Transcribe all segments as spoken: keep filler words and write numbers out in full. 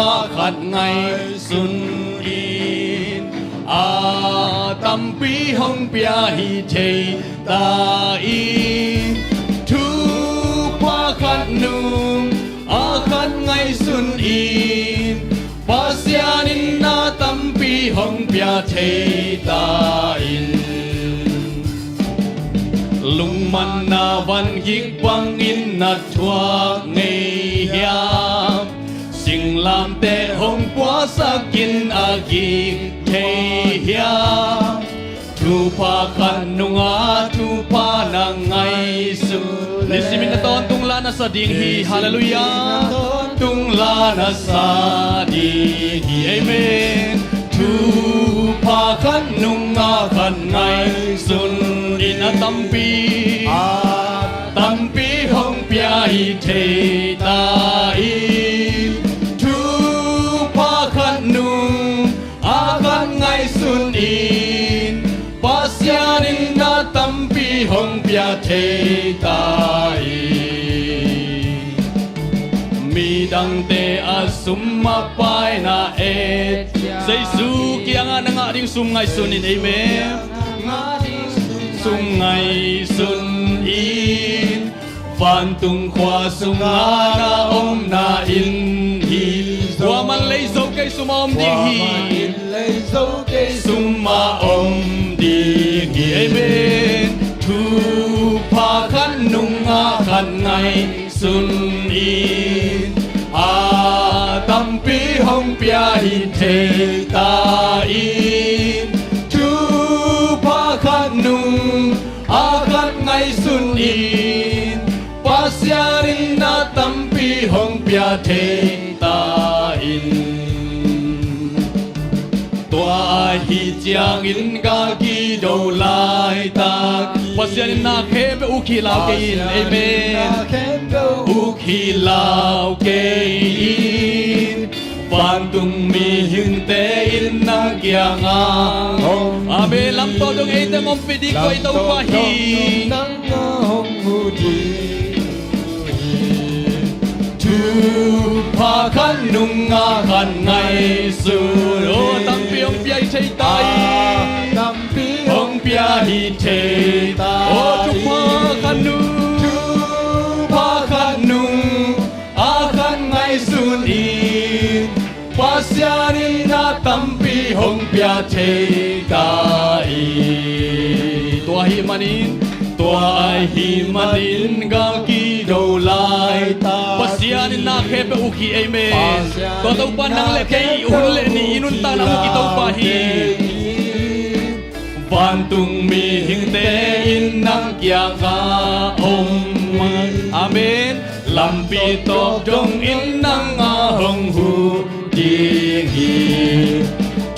a khat ngaihsun in, a tampi hong pia hi thei ta in, thupha khat nung a khat ngaihsun in, Pasian in na tampi hong pia thei ta in. Lungmanna vangik bangin na thuak ngei hiam? Singlamteh hong puasak in a gik thei hiam? Thupha khat nunga thupha na ngaihsun. Nisimin na tawntung la na sa ding hi. Halleluiah. Tawntung la na sa ding hi. Amen. Thupha khat nunga khat ngaihsun in a tampi, a tampi hong pia hi thei ta in. Thupha khat nung a khat ngaihsun in, Pasian in na tampi hong pia thei ta in. Midangte a sum a pai na et, Jesu kiangah na ngah ding sum ngaihsun in. Amen. Sum ngaihsun in, vantung khua sungah na omna inn hi zo. Khuaman lei zo kei sum a om ding hi. Khuaman lei zo kei sum a om ding hi. Amen. Thupha khat nunga khat ngaihsun in, a tampi hong pia hi thei ta in. Thupha khat nung a khat ngaihsun in, Pasian in na tampi hong pia thei ta in. Tua ahi ciangin ka kido laitak, Pasian in na khempeuh uk hi lau kei in. Amen. Uk hi lau kei in. Vantung mihingte in nang kiangah hong. Amen. Lamto dong eite hong ompih ding tua i Topa hi. Nang hong mu ding hi. Thupha khat nunga khat ngaihsun. O, tampi hong pia hi thei ta in. Tampi hong pia hi thei ta in. O, thupha khat nung. Thupha khat nung a khat ngaihsun in, Pasian in na tampi hong pia thei ta in. Tua ahih manin, tua ahih manin ka kido laitak, Pasian in na khempeuh uk hi. Amen. Tua Topa nang le kei hun le ni i nuntakna uk i Topa hi. Vantung mihingte in nang kiangah om. Amen. Lampi tawp dongin nang a hong huh ding hi.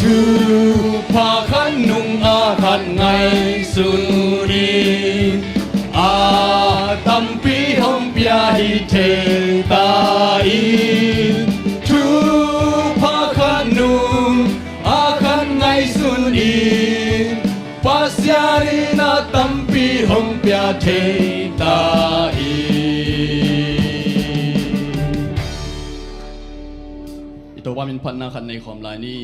Thupha khat nung a khat ngaihsun in, a tampi hong pia hi thei ta in. Thupha khat nung a khat ngaihsun in, Pasian in a tampi hong pia thei ta in. I Topa min phatna khat nei khawm lai ni.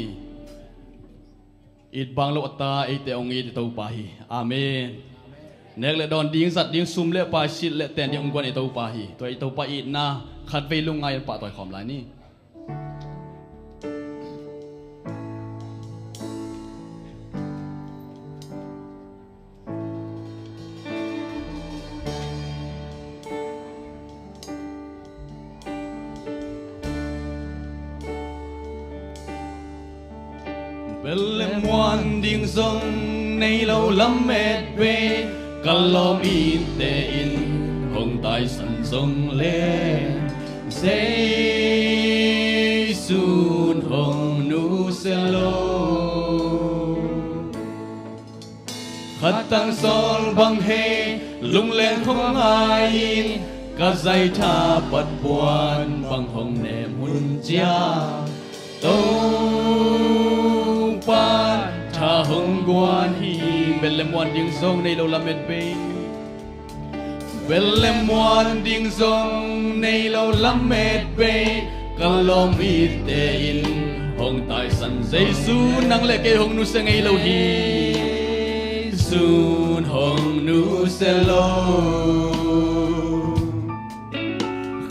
It bang lo a ta eite hong it i Topa hi. Amen. Nek le dawn ding, zat ding, sum le pai, silh le ten ding hong guan i Topa hi. Tua i Topa itna khatvei lungngai in pahtawi khawm lai ni. Bel le muan ding zong nei lo lamet bei, ka lawm itte in hong taisan zong le, Jesu'n hong nusia lo. Khat tang sawl bang hei, lungleng khong ngai in, ka zaitha pat puan bang hong nem hun ciang, Topa'n tha hong guan hi. Bel le muan ding zong nei lo lamet bei. Bel le muan ding zong nei lo lamet bei, Ka lawm itte in hong taisan Jesu, nang le kei hong nusia ngei lo hi. Jesu in hong nusia lo.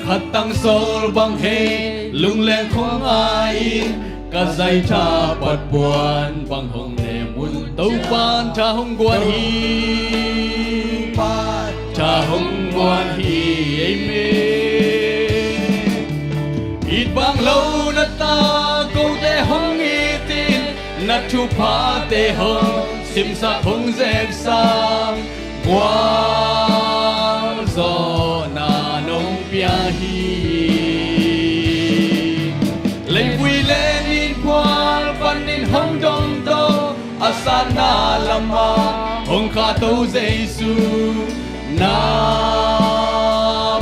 Khat tang sawl bang hei lungleng khong a in, ka zaitha pat puan bang hong ne mun, Topa'n tha hong guan hi. Tha hong guan hi. Amen. It bang lo na ta, kote hong it in, na thuphate hong simsak hong zeksak, gualzawhna nong pia hi. Leivui le nin phual panin hong dongto, a satna lamah hong khahto Jesu, na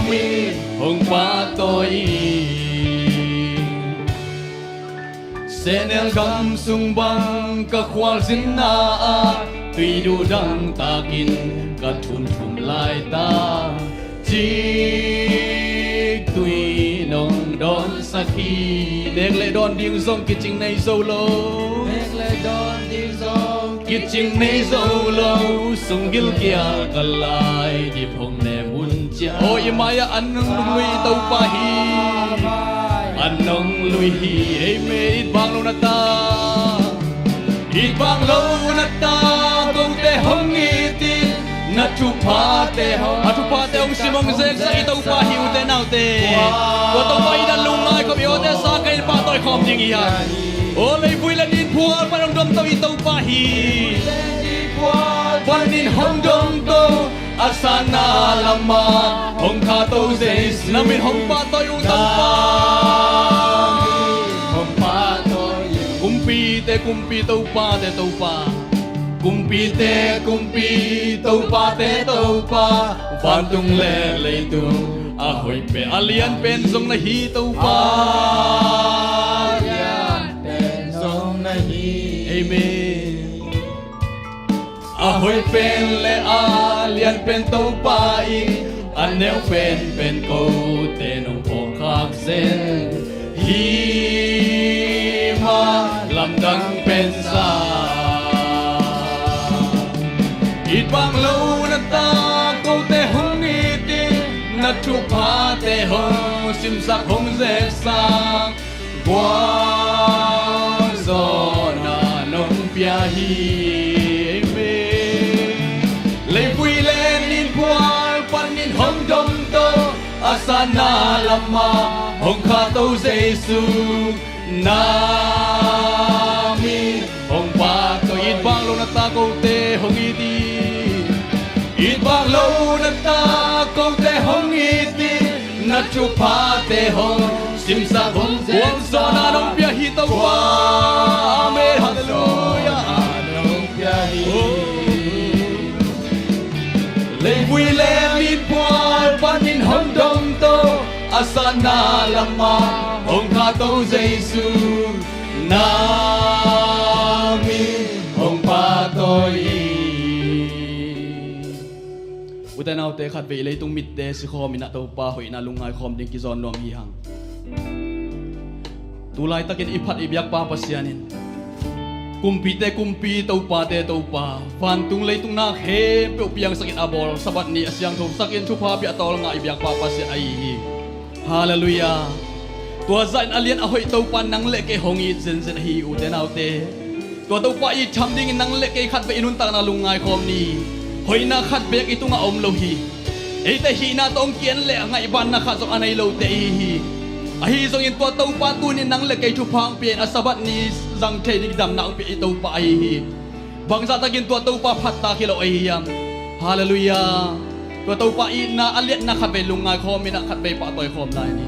min hong pahtawi in. Sehnel gam sung bang ka khualzinna ah, tui duh dang takin ka thumthum laita, ciktui nong dawnsak hi. Nek le dawn ding zong kicing nei zo lo. Nek le dawn ding zong kicing nei zo lo. Sunggil kial ka lai dip hong ne mun ciang, aw, i mai-ah an nong lui Topa hi. An nong lui hi. Amen. It bang lo na ta, it bang lo na ta, kote hong it in, na thuphate hong, a thuphate hong sim hong zeksak i Topa hi, ute naute. Tua Topa i dan lungngai khawm i awte sa ka in pahtawi khawm ding hi hang. Aw, leivui le nin phual pan hong dongto i Topa hi. Panin hong dongto, a satna lamah hong khahto Jesu, na min hong pahtawi ung Topa. Hong pahtawi ung. Kumpite kumpi, topate topa. Kumpite kumpi, topate topa. Vantung le leitung a hoih pen, a lian pen zong na hi Topa. A lian pen zong na hi. Amen. A hoih pen le a lian pen Topa in, a neu pen pen kote nong phawk khak zen hi mah, lamdang pen sa. It bang lo na ta, kote hong it in, na thuphate hong simsak hong zeksak, gualzawhna nong pia hi. Amen. Leivui le nin phual panin hong dongto, a satna lamah hong khahto Jesu, na min hong pahtawi. It bang lo na ta, kote hong it in. It bang lo na ta, kote hong it in, na thuphate hong simsak hong, gualzawhna nong pia hi Topa. Amen. Halleluiah. Nong pia hi. Oh. Leivui le nin phual panin hong dongto, a satna lamah hong khahto Jesu, na min hong pahtawi hi. Ute naute, khatvei leitung mitte sikhawm in ah Topa hoihna lungngai khawm ding kizawn nuam hi hang. Tu laitakin i phat i biakpa Pasian in, kumpite kumpi, topate Topa, vantung leitung na khempeuh piangsakin a bawl, Sabbath ni a siangthosakin thupha pia a tawlnga i biakpa Pasian ahi hi. Halleluiah. Tua zahin a lian a hoih Topa nang le kei hong it zenzen ahi hi, ute naute. Tua Topa i tham dingin nang le kei khatvei i nuntakna lungngai khawm ni. Hoihna khat beek i tungah om lo hi. Eite hihna tawh hong ki-en le a ngaihbanna khat zong a nei lote i hi hi. Ahi zongin tua Topa tuni nang le kei thupha hong pia in a Sabbath ni zang thei ding damna hong pia i Topa ahi hi. Bangzah takin tua Topa phattak hi lo ahi hiam? Halleluiah. Tua Topa itna a liatna khatvei lungngai khawm in ah khatvei pahtawi khawm lai ni.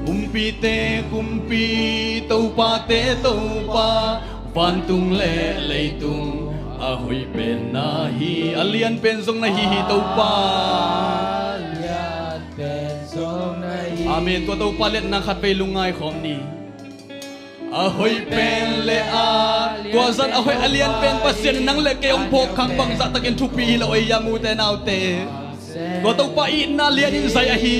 Kumpite kumpi, topate Topa, vantung le leitung a hoih pen na hi, a lian pen zong na hi hi Topa. A lian pen zong na hi. Amen. Tua Topa liatna khatvei lungngai khawm ni. A hoih pen le a, tua zan a hoih a lian pen Pasian in nang le kei hong phawk khak bangzah takin thupi hi lo ei hiam, ute naute. Tua Topa itna lian in zai ahi.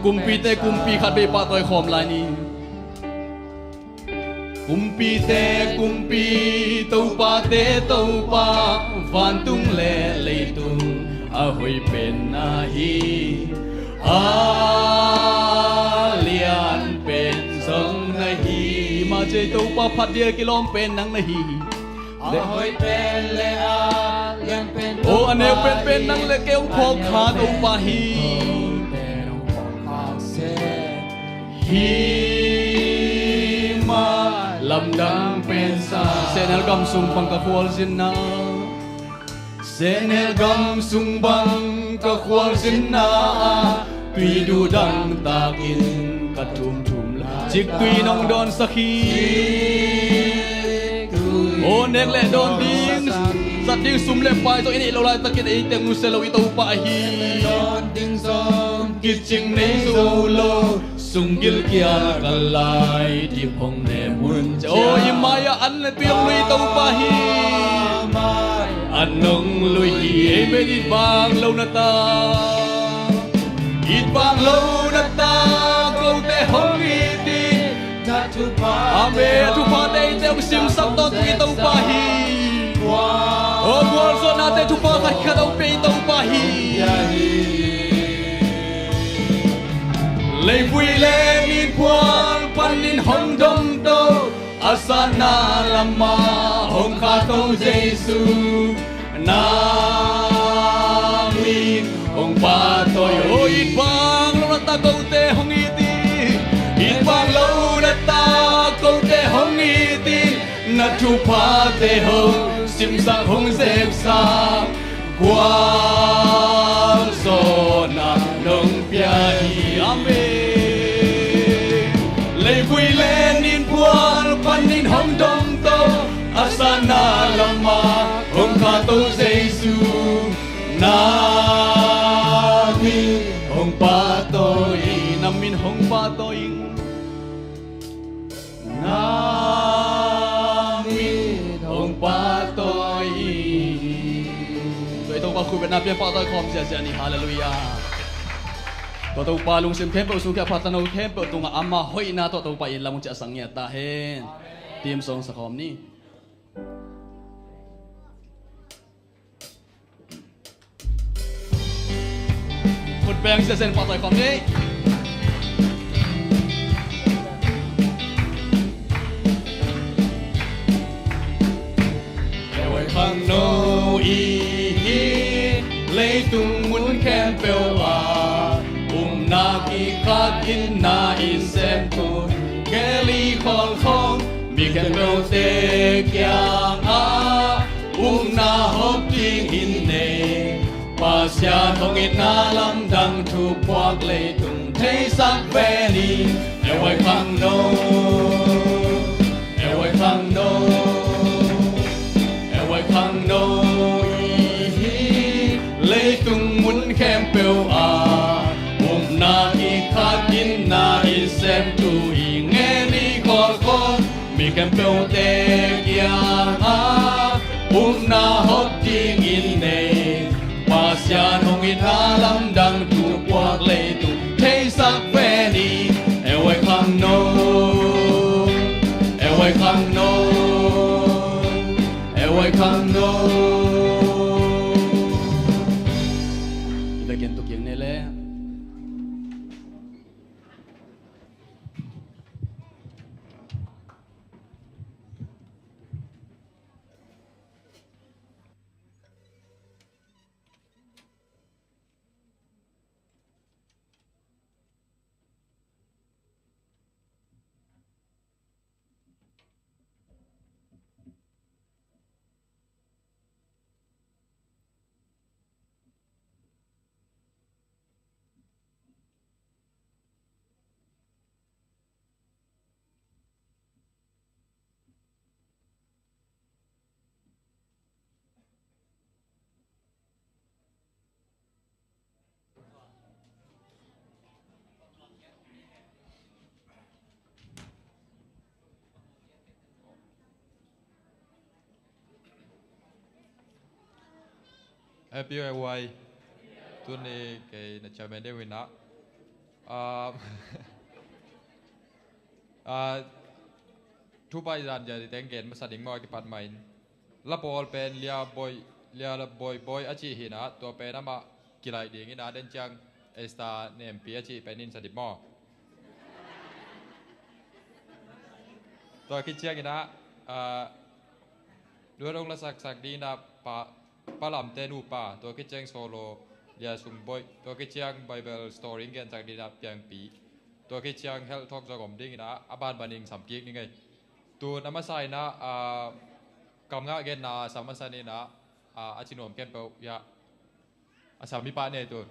Kumpite kumpi khat vei pahtawi khawm lai ni. Kumpite kumpi, topate topa, vantung le leitung a hoih pen na hi. A lian pen zong na hi. Mah cei topa phat dia kilawm pen nang na hi. A hoih pen le a lian pen, o, a neu pen pen nang le kei hong phawk kha topa hi. Hi mah lamdang pen sa. Sehnel gam sung bang ka khualzinna, Sehnel gam sung bang ka khualzinna ah, tui duhdang takin ka thumthum lai. Ciktui nong dawnsak hi. O, nek le dawn ding, zat ding sum le pai tawh i neih loh laitakin eite nusia lo i Topa ahi. Kicing nei zo lo, sunggil kial kal lai, dip hong ne mun ciang. O, i mai-ah an le tui hong lui Topa hi. An hong lui hi. Amen. It vang lo na ta, it vang lo na ta, kote hong it in. Amen. Thuphate eite hong simsak tawntung i Topa hi. O, gualzawhnate thupha khat khat hong pia i Topa hi. Leivui le ninpuan panin hong domto, a satna lamah hong khato Jesu, nang min hong pahtawi. O, it vang lo na ta, kote hong it in. It vang lo na ta, kote hong it in. Na thuphate hong simsak, hong sepsak, gualzawhna nong pia hi. Amen. Leivui le ninpuan panin hong domto, a satna lamah hong khato Jesu, nang min hong pahtawi. Nang min hong pahtawi. Nang min hong pahtawi. Tua i Topa khut bengna pian pahtawi khawm ziahziah ni. Halleluiah. Tua Topa lungsim khempeuh sung khempeuh, a phatna khempeuh tungah ama hoihna tawh Topa in lam hong ciahsak ngiat ta hen. Team song sa khawm ni. Khut beng siasen pahtawi khawm ni. Ewe khangno i hi, leitung mun khempeuh ah upna kikhak in na i sem tu, geli kholkhong mi khempeuhte kiangah upna hop dingin nei. Pasian hong itna lamdang thupuak leitung theisak ve ni. Ewe khangno, ewe khangno, ewe khangno i hi, leitung mun khempeuh ah upna kikhak in na i sem tu i ngen i kholkhong mi khempeuhte kiangah upna hop dingin nei. Pasian hong itna lamdang thupuak leitung theisak ve ni. Ewe khangno, ewe khangno, ewe khangno. I vekin tukiang ne le. Happy Y Y. Tuni kei na chairman deuh in ah Ah, ah, thu pai zan zia di teng gen masa ding maw, a kipat mah in. La pawl pen lia boi, lia la boi boi a cih hi in ah, tua pen amah kilaih ding in ah, den ciang Esther Nempi a cih pen in sa dip maw. Tua khit ciang in ah, ah, luat hong la saksak ding in ah, pa, Pa Lamte nupa, tua khit ciang solo lia sung boih, tua khit ciang Bible story hong gensak ding in ah Piangpi, tua khit ciang health talk zong om ding in ah, a banban in sam kik ning ei. Tun a masa in ah, ah, kam ngah genna sam masa ni in ah, ah, a ci nuam khempeuh, ya. A sam mi pa nei tun.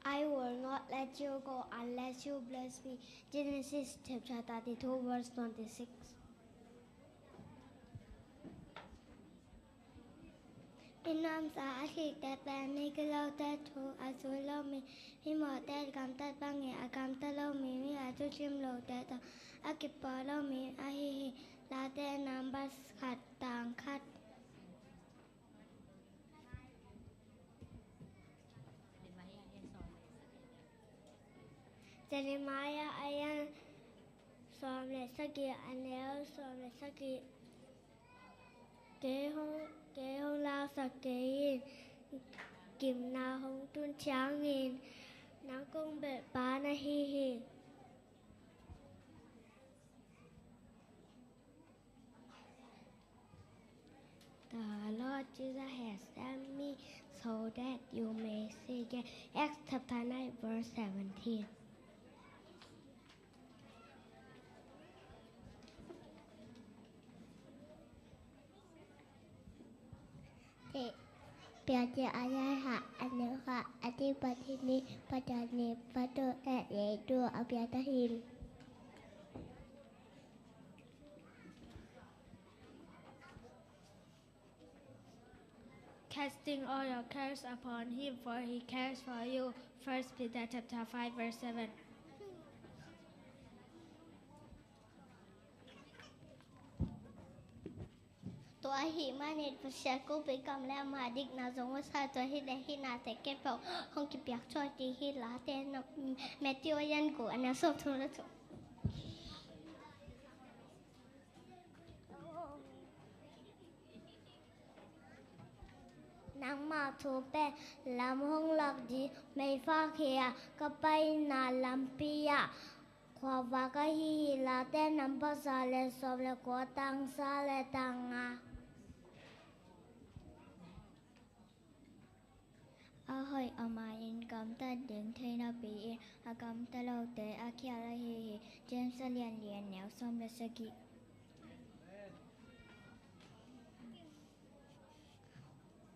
I will not let you go unless you bless me. Genesis chapter thirty-two, verse twenty-six. Mi nuamsa a khikte pen mi kilote thu a zui lo mi, mi mawhte gamtat bangin a gamta lo mi, mi a thuthim lote tawh a kipua lo mi ahi hi. Late Numbers khat, tang khat. Jeremiah a lian sawm le sagih, a neu sawm le sagih. Kei hong, kei hong lausak kei in, gimna hong tun ciangin nang kong belh pa na hi hi. The Lord Jesus has sent me so that you may seek him. Acts chapter nine, verse seventeen. Te, Piate a lian khat, a neu khat, a ding Pasian in, Pasian in, Pasian in leitung a piak ta hi. Casting all your cares upon him, for he cares for you. First Peter chapter five, verse seven. Tua ahih manin Pasian kongpi gam le ama dikna zong a sa, tua hi le hih nate khempeuh hong kipiak zaw hi, Late, Matthew a lian guk, a neu sawm thum le thum. Nangmah thu pen lam hong lak ding meifak hi a, ka paina lampi ah khuavak ahi hi. Late Numbers za le sawm le kua, tang za le tang nga. A hoih a man in gamtat ding thei napi-in a gamta lote a khial ahi hi. James a lian li, a neu sawm le sagih.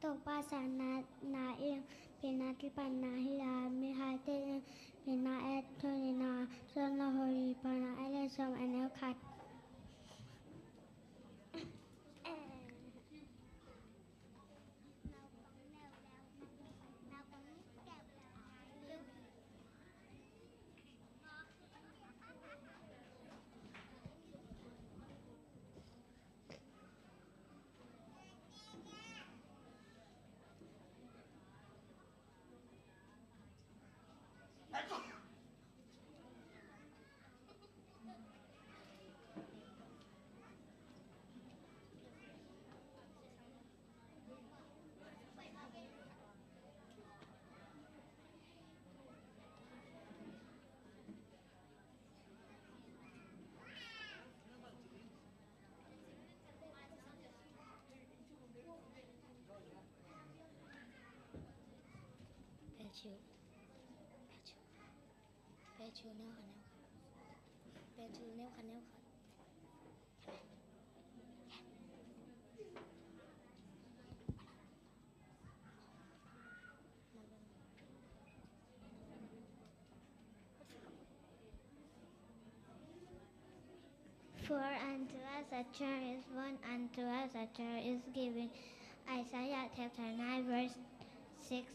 Topa sanna in pilna kipatna hi a, mihaite in pilna et thei ni a, John a hoih hih pan a, a lian sawm, a neu khat. Petu, Petu, Petu neu khat, neu khat. Petu neu khat, neu khat. For unto us a child is born, unto us a child is given. Isaiah chapter nine, verse six.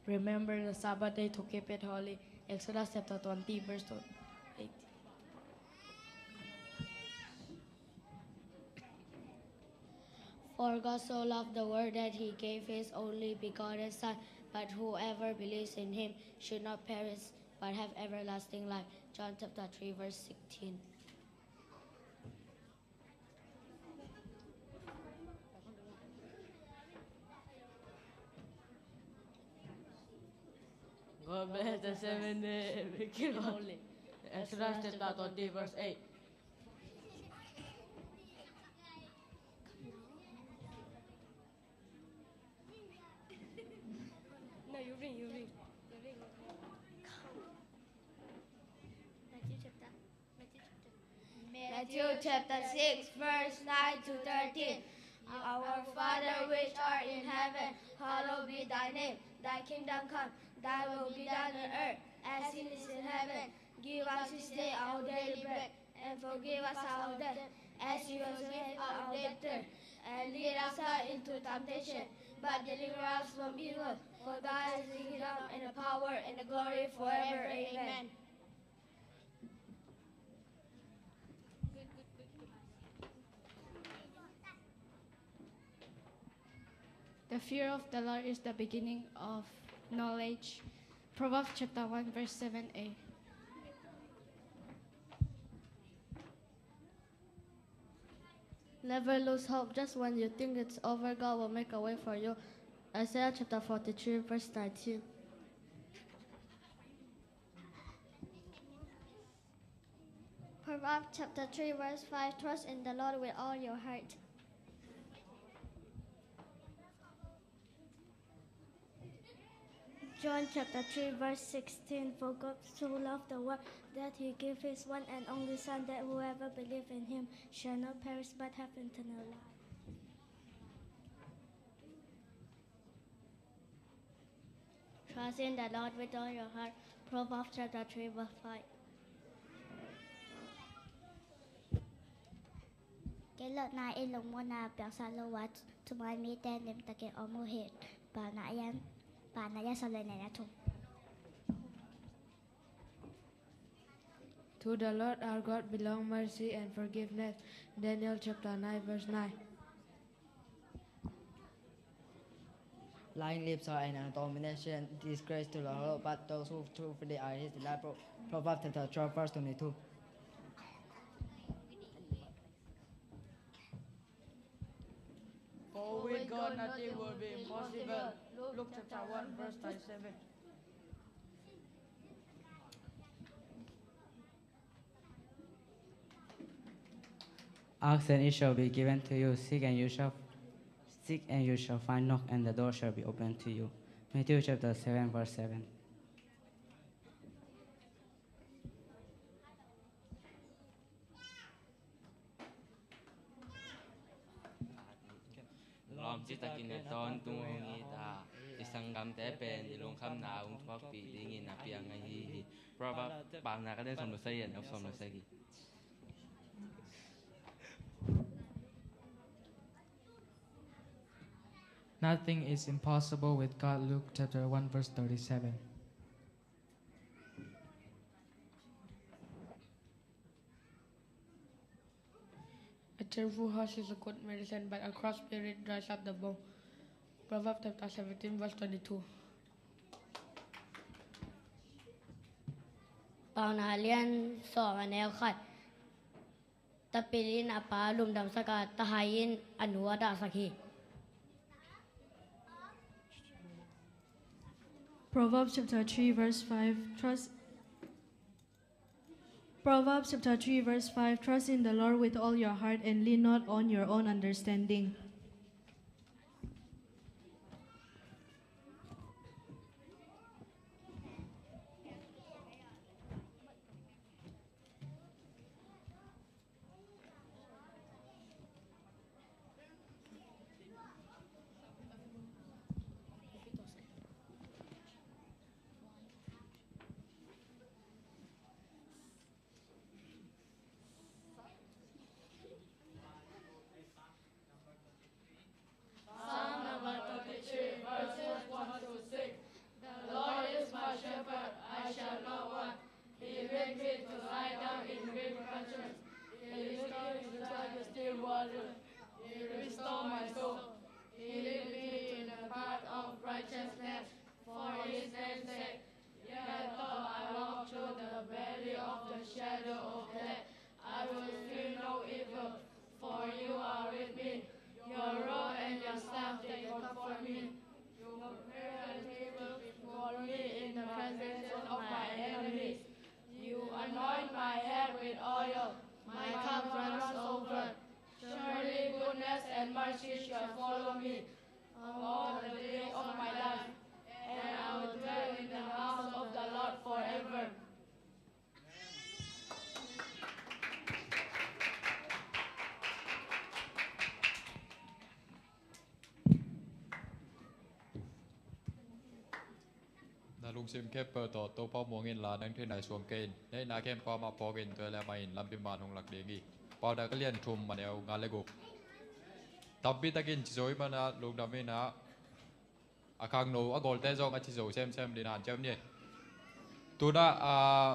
Remember the Sabbath day to keep it holy. Exodus chapter twenty, verse twenty-eight. For God so loved the world that he gave his only begotten Son, but whoever believes in him should not perish, but have everlasting life. John chapter three, verse sixteen. Go back to seven day, make it holy. Exodus chapter twenty, verse eight. No, you read, you read. You read. Matthew chapter. Matthew chapter six, verse nine to thirteen. Our Father which art in heaven, hallowed be thy name. Thy kingdom come, thy will be done on earth as it is in heaven. Give us this day our daily bread, and forgive us our debt, as we forgive our debtors. And lead us not into temptation, but deliver us from evil. For thine is the kingdom, and the power, and the glory forever. Amen. The fear of the Lord is the beginning of knowledge. Proverbs chapter one, verse seven a. Never lose hope. Just when you think it's over, God will make a way for you. Isaiah chapter forty-three, verse nineteen. Proverbs chapter three, verse five. Trust in the Lord with all your heart. John chapter three, verse sixteen. For God so loved the world that he gave his one and only Son, that whoever believes in him shall not perish but have eternal life. Trust in the Lord with all your heart. Proverbs chapter three, verse five. Kei lawhna i lungmuanna piaksak lo a, thuman mite limtakin om uh hi. Paunak a, Paunak a sawm le nih le thum. To the Lord our God belong mercy and forgiveness. Daniel chapter nine, verse nine. Lying lips are an abomination, disgrace to the Lord, but those who truthfully are his delight. Pro-, Proverbs chapter twelve, verse twenty-two. For with God nothing will be impossible. Luke chapter one, verse thirty-seven. Ask and it shall be given to you. Seek and you shall, seek and you shall find. Knock and the door shall be opened to you. Matthew chapter seven, verse seven. Lawm citakin a tawntung hong it a, i sanggamte pen i lungkhamna hong thuakpih dingin a piang ahi hi. Proverbs, Paunak a lian sawm le sagih, a neu sawm le sagih. Nothing is impossible with God. Luke chapter one, verse thirty-seven. A cheerful heart is a good medicine, but a crushed spirit dries up the bone. Proverbs chapter seventeen, verse twenty-two. Paunak a lian sawm, a neu khat. Tapil in a pa lumdamsak a, tahai in a nu a dahsak hi. Proverbs chapter three, verse five. Trust Proverbs chapter three, verse five. Trust in the Lord with all your heart and lean not on your own understanding. He restored my soul. He led me in the path of righteousness for his name's sake. Yet though I walk through the valley of the shadow of death, I will fear no evil, for you are with me. Your rod and your staff, they comfort me. You prepare a table before me in the presence of my enemies. You anoint my head with oil. My cup runs over. Surely goodness and mercy shall follow me all the days of my life, and I will dwell in the house of the Lord forever. นะ ลุงซิมแคปเปอร์ต่อโต๊ะเป้าหมวงอินลา นั่งที่ไหนสวงเกณฑ์ ในนาเข้มความมาพอกินตัวแล้วมาอินลำพิมานหงหลักเดงอี เป้าได้ก็เลียนทุ่มมาแนวงานเล็กอุก ตับบิตากินจิโซอิมานะ ลุงดำมินะ อาคังโนอากอลเตซองอาจิโซเซมเซมดินหันเจ้าเนี่ย ตัวน่ะ อ่า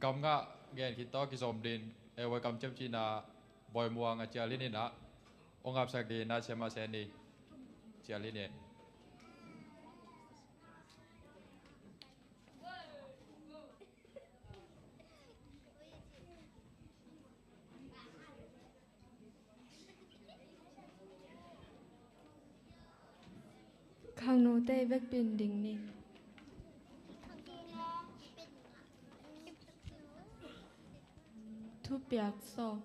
กำงะเงินคิดต่อกิสมดิน เอวไว้กำเจ็บจีนา บอยมวงอาเจียลินินะ องค์อับสักดีนะ เชมาเซนี เจียลิเนี่ย Khangnote vekpi in ding ni. Thupiak sawm.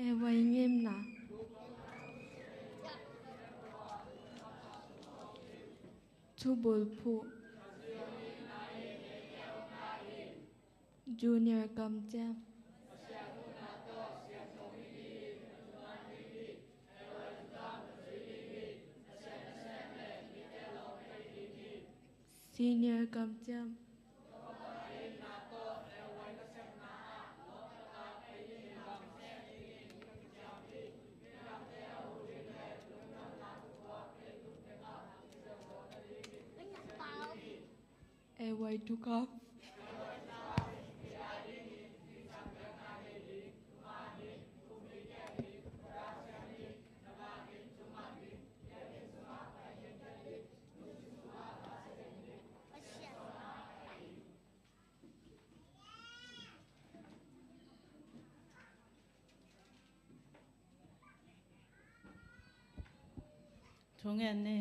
E vai ngimna. Thubulphuh. Junior kamciam. Senior kamciam. E vai thukam. Thungen ni.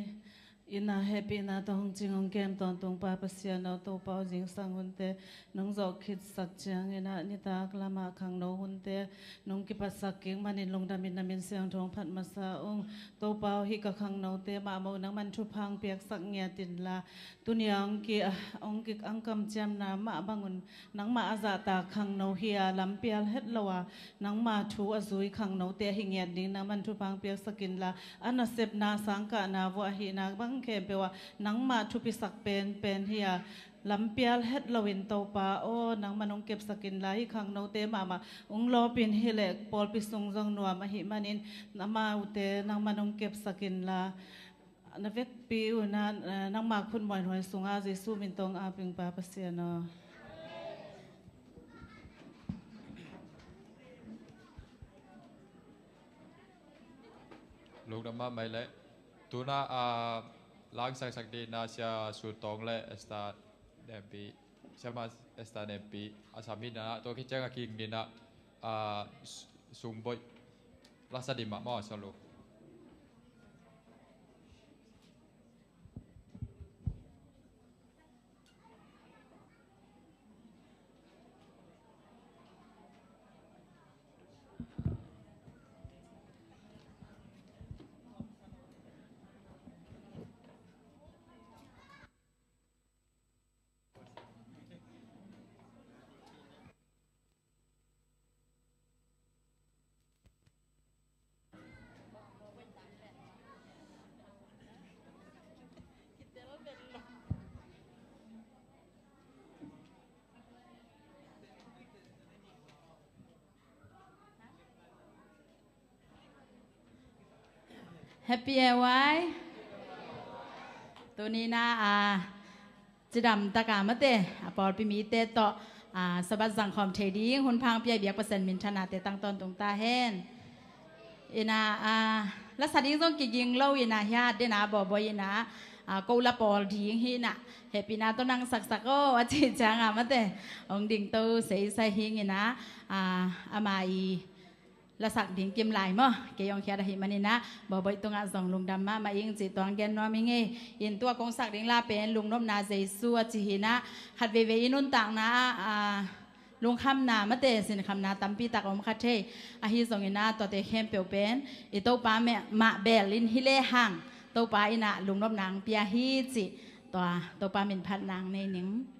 Ina hehpihna tawh hong cing hong kem tawntung Pa Pasian aw, Topa aw, zingsang hunte nong zawh khitsak ciangin ah nitak lamah khangno hunte nong kipatsak kik manin lungdamin na min siangtho hong phat masa ung. Topa aw, hih ka khangnote mahmah uh nangman thupha hong piaksak ngiat inla, tuni a hong ki, hong ki, hong kamciamna mah bangun nangmah a zahtak khangno hi a, lampial het lo a nangma thu a zui khangnote ahi ngiat ding nangman thupha hong piaksak inla, a nasepna sangkahna vuah ahihna bang khempeuh ah nangmah thupisak penpen hi a, lampial het loin Topa aw, nangman hong kepsak inla, hih khangnote mahmah hong lawpin hileh pawlpi sung zong nuam ahih manin amaute nangman hong kepsak inla, na vekpi uh na, eh, nangma khut muanhuai sungah Jesu min tawh hong ap ing Pa Pasian aw. Lungdam mahmah leh. Tuna, ah, langsangsak dihna Sia Sut Tawng le Esther Nempi, Siama Esther Nempi a sam hi na, tua khit ciang a kik ni na, ah, s-, sungboih lasa dih mahmah sa lo. Happy A Y. Tuni-in ah, cidam takin mate, a pawlpi mite tawh, ah, Sabbath zangkhawm thei ding hun pha hong pia i biak Pasian minthanna te tang tawntung ta hen. In ah, ah, la sa ding zong kiging lo in ah, hiah den ah Bawbawi in ah, ah, ko la pawl ding hi in ah, hehpihna tawh nang saksak aw a cih ciangin mate, hong dingto seisai hing in ah, ah, ama i la sak ding kim lai maw, kei hong khiat ahih manin ah, Bawbawi tungah zong lungdam mahmah ing cih tuang gen nuam ing ei. In tua kong sak ding la pen Lungnopna Jesu a ci hi in ah, khat veivei i nuntakna ah, ah, lungkhamna mate, sinkhamna tampi tak om kha thei. Ahi zongin ah, tuate khempeuh pen i Topa mah, mah bel in hi lehang, Topa in ah lungnopna hong pia hi cih, tua Topa min phatna hong nei ning.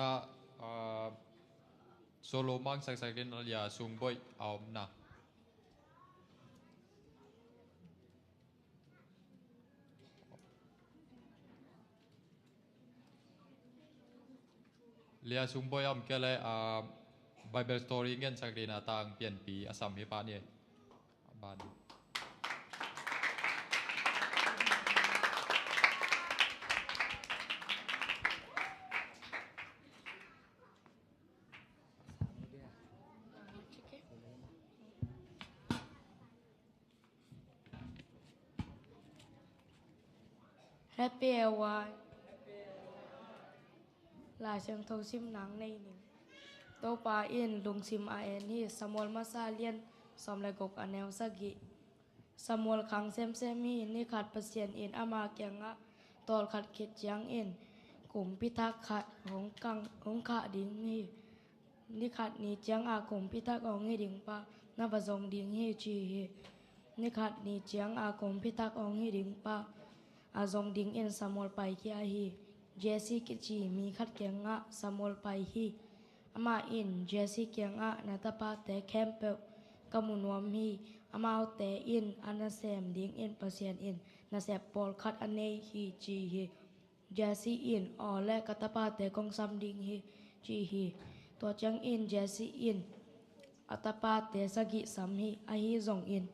Ah, ah, solo mang saksak in, Lia Sung Boih a om na. Lia Sung Boih a om kei leh, ah, Bible story ngensak ding a tang pianpi a sam hi pah ni. A ban. Happy hour. Lai Siangtho sim nang nei ning. Topa in lungsim a en hi. Samuel Masa lian sawm le guk a neu sagih. Samuel khang semsem hi. Ni khat Pasian in ama kiangah tawlkhat khit ciangin kumpi thak khat hong kang, hong khah ding hi. Ni khat ni ciang a kumpi thak hong hi ding pa na va zong ding hi ci hi. Ni khat ni ciang a kumpi thak hong hi ding pa a zong dingin Samuel paikhia hi. Jesse kici mi khat kiangah Samuel pai hi. Amah in Jesse kiangah, na tapate khempeuh ka mu nuam hi. Amaute in a nasem dingin Pasian in nasep pawlkhat a nei hi ci hi. Jesse in, aw le, ka tapate kong sam ding hi ci hi. Tua ciangin Jesse in a tapate sagih sam hi. Ahi zongin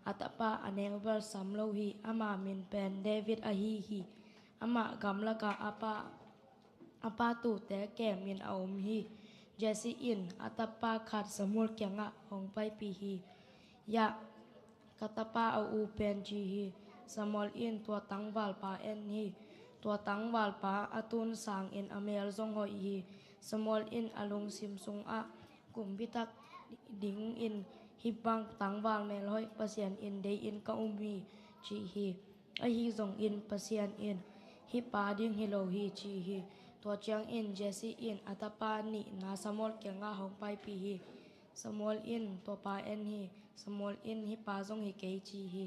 a tapa a neu bel sam lo hi. Ama min pen David ahi hi. Amah gamlakah a pa, a pa tuute kemin a om hi. Jesse in a tapa khat Samuel kiangah hong paipih hi. Yah, ka tapa a u pen ci hi. Samuel in tua tangvalpa en hi. Tua tangvalpa a tun sangin a mel zong hoih hi. Samuel in a lungsim sungah, kumpi thak dingin hih bang tangval melhoih Pasian in dei-in ka um hi ci hi. Ahi zongin Pasian in hih pa ding hi lo hi ci hi. Tua ciangin Jesse in a tapa nihna Samuel kiangah hong paipih hi. Samuel in tua pa en hi. Samuel in hih pa zong hi kei ci hi.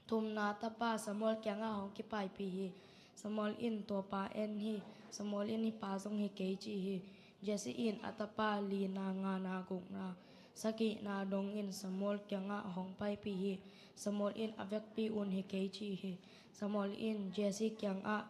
Thumna tapa Samuel kiangah hong kipaipih hi. Samuel in tua pa en hi. Samuel in hih pa zong hi kei ci hi. Jesse in a tapa lina, ngana, gukna, sagihna dongin Samuel kiangah hong paipih hi. Samuel in a vekpi un hi kei ci hi. Samuel in Jesse kiangah,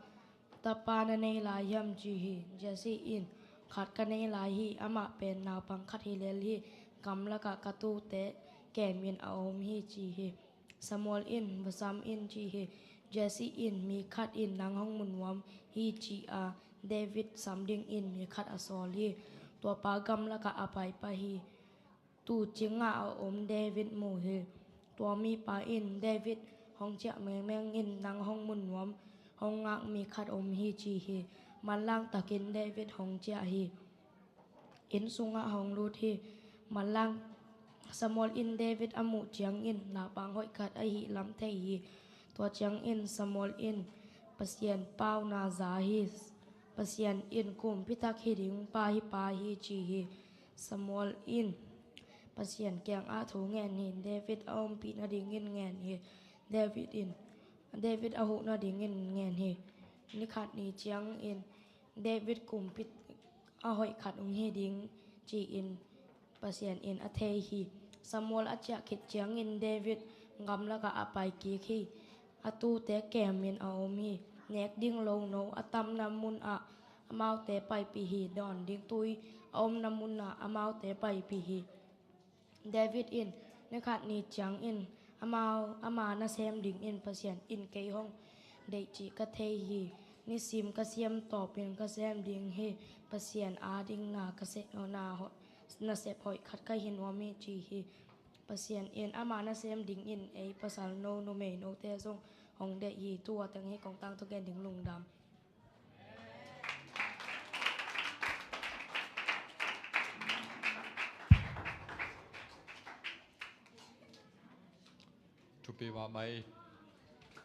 tapa na nei lai hiam ci hi. Jesse in, khat ka nei lai hi. Amah pen naupang khat hi lel hi. Gamlakah ka tuute kemin a om hi ci hi. Samuel in, va sam in ci hi. Jesse in, mi khat in nang hong mu nuam hi ci a, David sam dingin mi khat a sawl hi. Tua pa gamlakah a pai pah hi. Tuu cingah a om David mu hi. Tua mipa in, David hong ciah mengmeng in nang hong mu nuam, hong ngak mi khat om hi ci hi. Manlang takin David hong ciah hi. Inn sungah hong lut hi. Manlang Samuel in David a muh ciangin naupang hoih khat ahih lam thei hi. Tua ciangin Samuel in Pasian pauna za hi. Pasian in kumpi thak hi ding pa hih pa hi ci hi. Samuel in Pasian kiangah thu ngen hi. David a ompih nadingin ngen hi. David in, David a huh nadingin ngen hi. Ni khat ni ciangin David kumpi a hoih khat hong hi ding ci-in Pasian in a thei hi. Samuel a ciah khit ciangin David gamlakah a pai kik hi. A tuute kemin a om hi. Nek ding lono a tamna munah amaute paipih hi. Dawn ding tui a omna munah amaute paipih hi. David in ni khat ni ciangin amau, ama nasem dingin Pasian in kei hong deih cih ka thei hi. Nisim ka siam tawpin ka sem ding hi. Pasian ading na ka se, na ho, nasep hoih khat ka hi nuam hi ci hi. Pasian in ama nasem dingin ei pasal no, numei note zong hong deih hi. Tua teng hi kong tangthu gen ding. Lungdam. Thupi mahmah hi.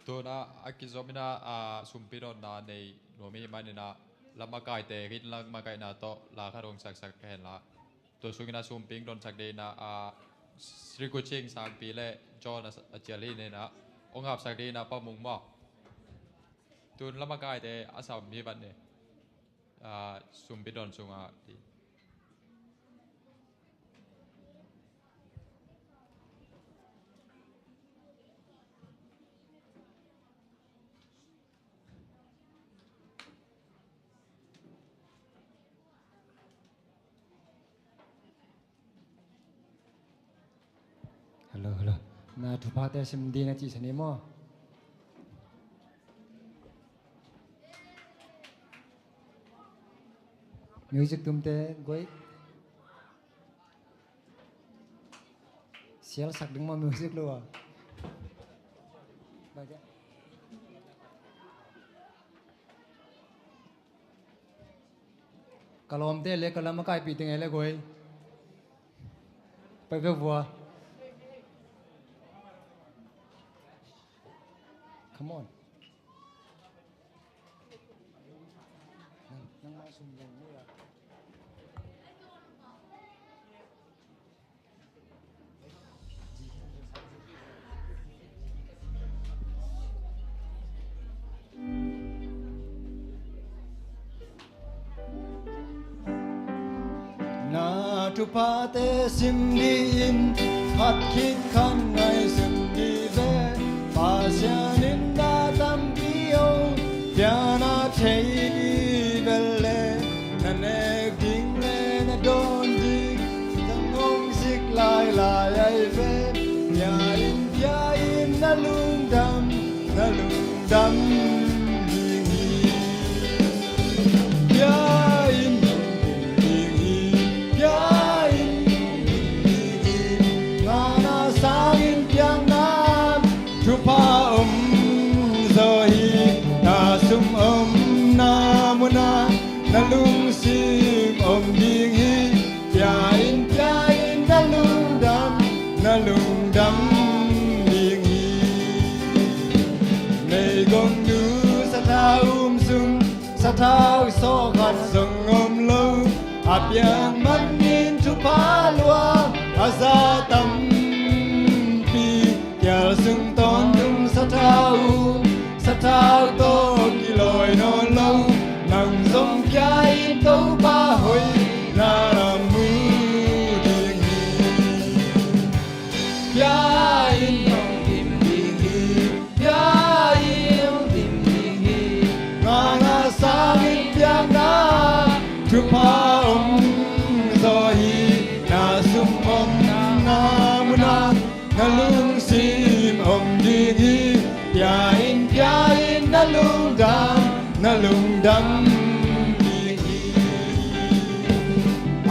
Tuna a kizom ina, a, sumpi dawnna nei nuam i hih manin a, lamakaite hih lamakaihna tawh la khat hong saksak ka hen la. Tua sungin a sumping dawnsak ding ina, a, Sri Kuching sangpi le John a, a cial hi ina, hong hapsak ding ina Pa Mung maw. Tun lamakaite a sam hi vat ni. ah, sumpi dawn sungah ti. Hello, hello. Na thuphate sim ding na cih sa ni maw? Music tumte guai. Sial sak ding maw music lo a. Ka lawmte le ka lam a kaipih teng e le guai. Pai ve vua. Come on. Nang, nang mah sum leng ni a. Na thuphate sim dih in, khat khit khat ngaihsun dih ve. Pasian in na tampi hong piakna thei vel le, na nek ding le na dawn ding zang hong zik lailai ahi ve. Pia in, pia in, na lungdam, na lungdam ding hi. Pia in, ding hi. Pia in, ding hi. Ngana sangin piakna thupha om zaw hi. Na sum omna munah na lungsim om ding hi. Pia in, pia in, na lungdam, na lungdam ding hi. Meigong nu sathau um sung, sathau sawh khat zong om lo. A piak manin thupha lua a za tampi. Kial sung tawntung sathau, sathau tawh kilawi nawn lo. Nang zong pia in, Topa hoihna na mu ding hi. Pia in, hong dim ding hi. Pia in, hong dim ding hi. Ngana sangin piakna thupha om zaw hi. Na sum omna munah na lungsim om ding hi. Pia in, pia in, na lungdam, na lungdam ding hi.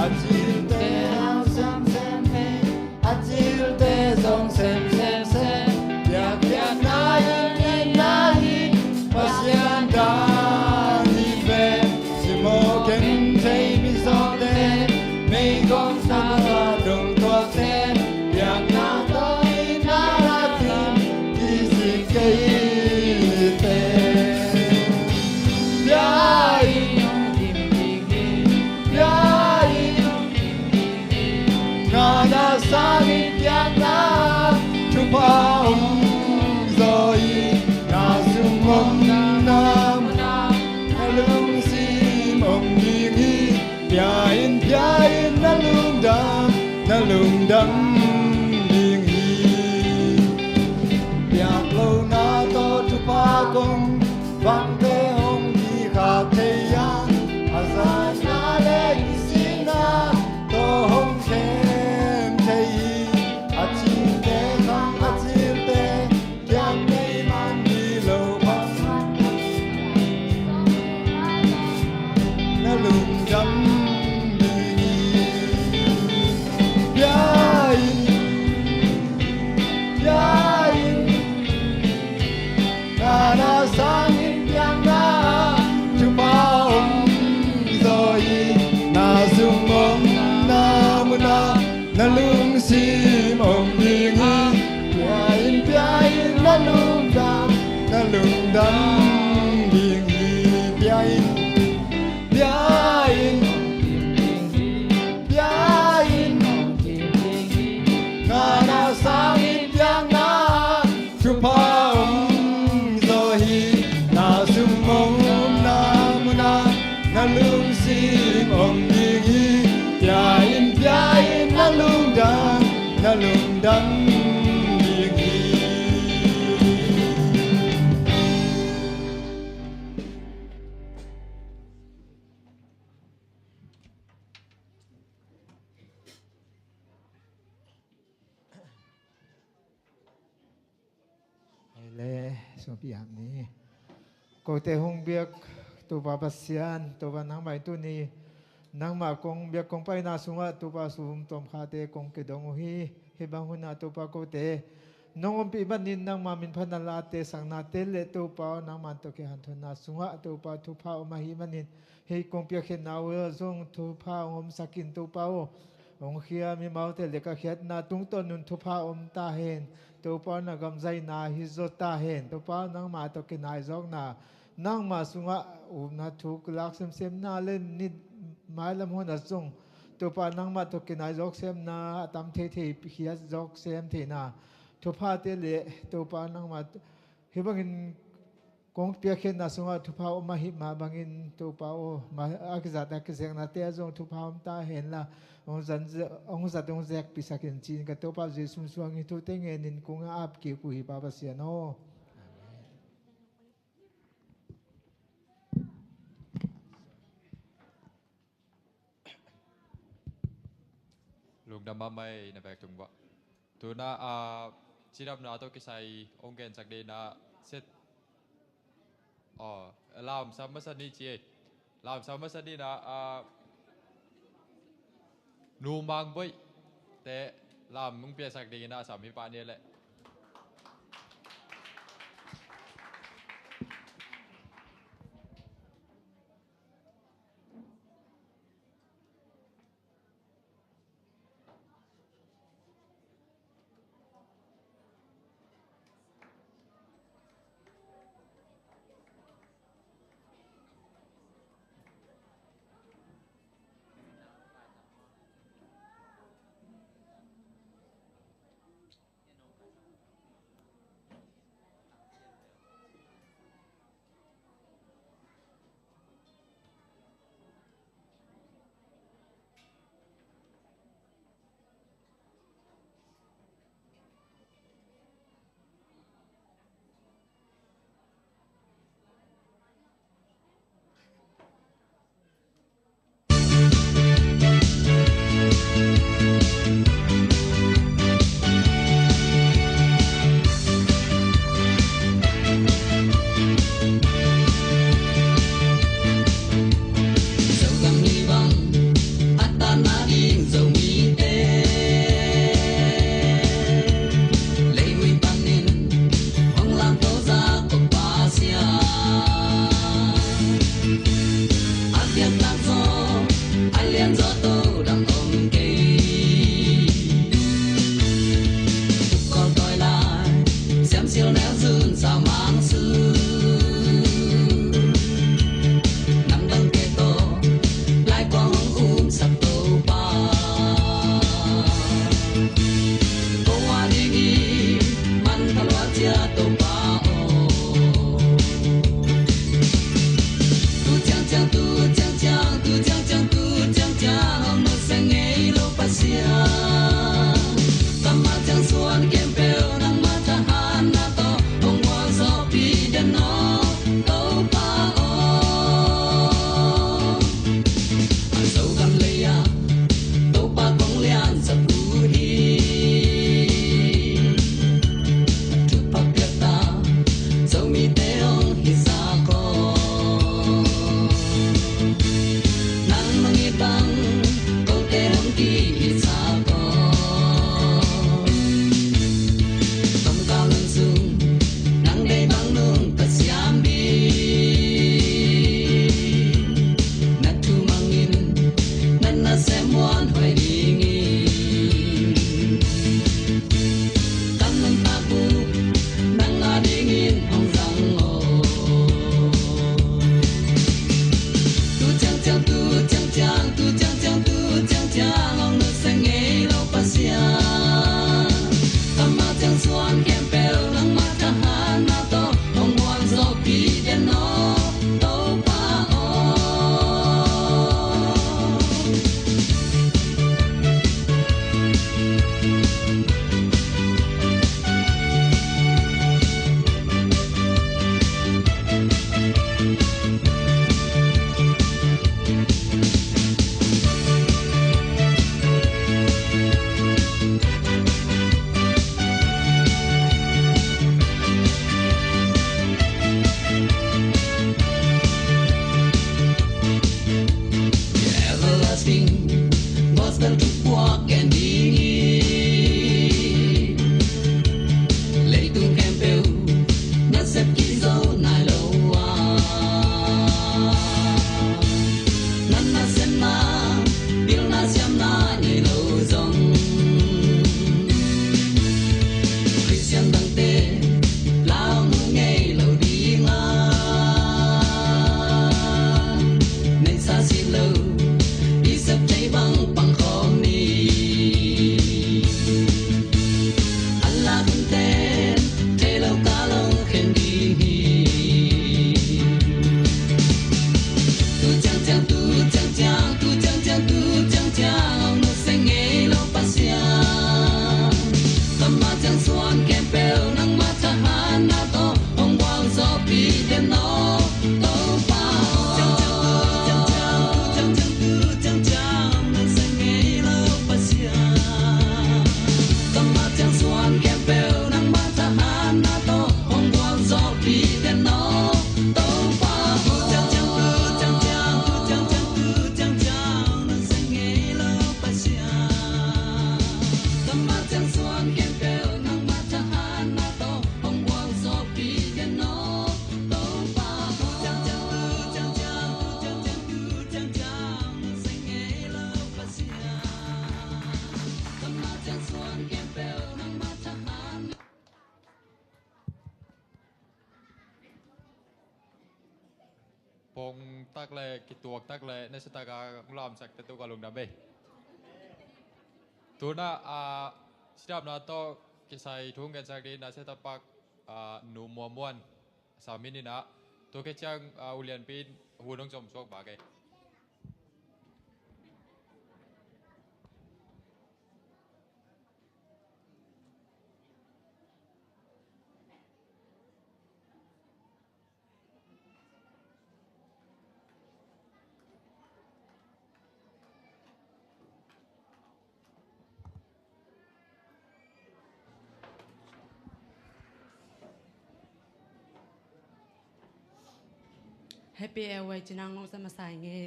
A cilte hau semsem hi, a cilte zong semsem se. Piak, piakna in, in na hi, Pasian dan hi ve. Simawh ken thei mi zawte, meigong sa dong tuakte, piakna tawh in na lak in kisik kei te. Pia in, pia in, ngana sangin piakna thupha om zaw hi. Na sum omna munah na lungsim om ding hi. Pia in, pia in, na lungdam, na lungdam ding hi. Piak lohna tawh thupha kong vangte hong kikhak thei a, a zatna le kisitna tawh hong khem thei hi. A cite khang a cilte kiang nei man hi lo bang, na lungdam ding hi. Pia in, pia in, ngana sangin piakna thupha om zaw hi. Na sum omna munah na lungsim om ding hi. Pia in, pia in, na lungdam, na lungdam ding hi. Pia in, pia in, pia in, ngana sangin piakna thupha om zaw hi. Na sum omna munah na lung lungdam ding hi. Hei le, sumpi ham ni. Kote hong biak Topa Pasian, Topa nangmah in tuni nangmah kong biak kong paina sungah Topa sum tawmkhate kong kidong uh hi. Hih bang hunah Topa kote nong ompih manin nangmah min phatna late saknate le Topa aw nangmah tawh kihanthawnna sungah Topa thupha om ahih manin hih kong piakkhiatna uh zong thupha hong omsakin Topa aw. Hong khia mimaute le ka khiatna tungtawn un thupha om ta hen. Topa na gamzaina hi zaw ta hen. Topa nangmah tawh kinaizawkna, nangmah sungah upna thuk lak semsemna le nit mailam hunah zong Topa nangmah tawh kinaizawk semna a tam theithei khiat zawk sem theihna thuphate le Topa nangmah hih bangin kong piakkhiatna sungah thupha om ahih mah bangin Topa aw, ma-, a kizat a kizeknate ah zong thupha om ta henla hong zat, hong zat hong zekpihsakin ci-in ka Topa Jesu suang hih thute ngenin kong ap kik uh hi Pa Pasian aw. Lungdam mahmah ei na vek tung uah. Tuna, ah, cidamna tawh kisai hong gensak ding na set. Oh, lamsam masa ni ci ei. Lamsam masa ni na, ah, Nu Mang Boih te lam hong piasak ding na sam hi pah ni leh. Pong tak le kituak tak le nasiatak a lamsak te tu ka lungdam ei. Tuna a cidamna tawh kisai thu gensak ding nasiatak pak a Nu Muamuan Samin in a, tua khit ciang a ulianpi in hun hong zom suak bak ei. Happy Airway cinang ngawngsa masa i ngei.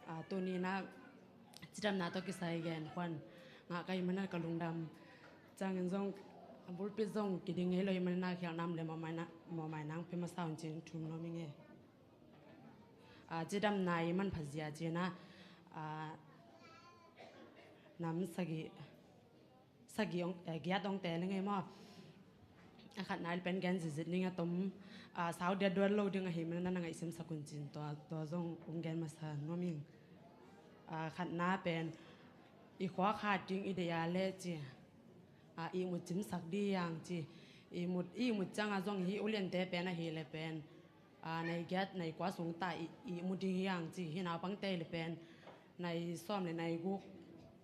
A, tuni na cidamna tawh kisai gen khuan ngah ka hih manin ka lungdam. Ciangin zong a bulpi zong kiding ngei lo hih manin a khialhnam le mawhmaina, mawhmaina hong pia masa un cin thum nuam i ngei. A, cidamna i manpha zia cina, a, nam sagih, sagih ong, eh, giat ong teel i ngei maw. A khatna i pen gen zitzit ning a tom, a, sau dia duat lo ding ahih manin na ngaihsim sak un cin tua, tua zong ong gen masa nuam ing. A, khatna pen i khua khat ding i deih a leh ci, a, ihmut cimsak ding hi hang ci. Ihmut, ihmut ciang a zong hih uliante pen ahih leh pen, a, nai giat nai kua sung ta i, ihmu ding hi hang ci. Hih naupangte le pen nai sawm le nai guk,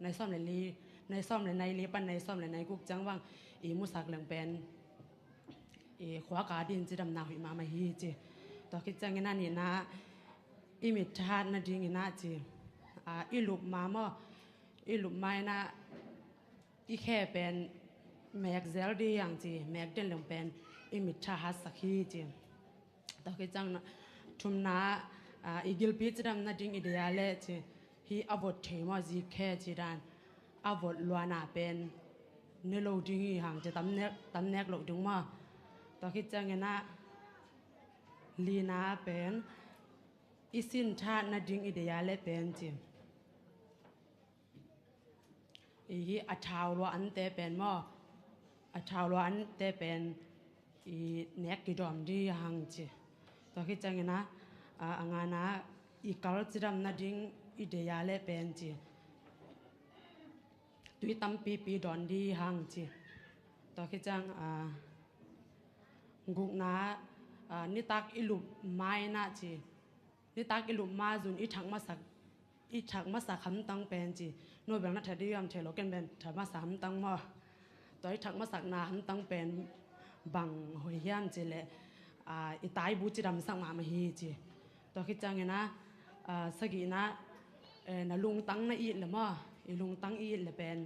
nai sawm le li, nai sawm le nai li pan nai sawm le nai guk ciang bang ihmusak leng pen i khua ka ding cidamna hoih mahmah hi ci. Tua khit ciangin a nihna i mit thahat nadingin a ci, a, i lup ma maw, i lup ma in a i khe pen mek zel ding hi hang ci, mek den leng pen i mit thahatsak hi ci. Tua khit ciang na, thumna, a, i gilpi cidam nading i deih a leh ci, hih a vot thei maw zi khe ci dan, a vot luana pen ne lo ding hi hang ci, tam nek, tam nek lo ding maw. Tua khit ciangin a lina pen i sin thahat nading i deih a leh pen ci. I hih a thau lua ante pen maw, a thau lua ante pen i nek kidawm ding hi hang ci. Tua khit ciangin a, a, a ngana i kal cidam nading i deih a leh pen ci, tui tampipi dawn ding hi hang ci. Tua khit ciang, a, gukna, a, nitak i lup ma in a ci, nitak i lup ma zun i thak masak, i thak masak hamtang pen ci, no bel na that ding hiam, thei lo, ken pen that masak hamtang maw. Tua i thak masakna hamtang pen bang hoih hiam ci leh, a, i taibu cidamsak mahmah hi ci. Tua khit ciangin a, a, sagihna, eh, na lungtang na it le maw, i lungtang i it le pen,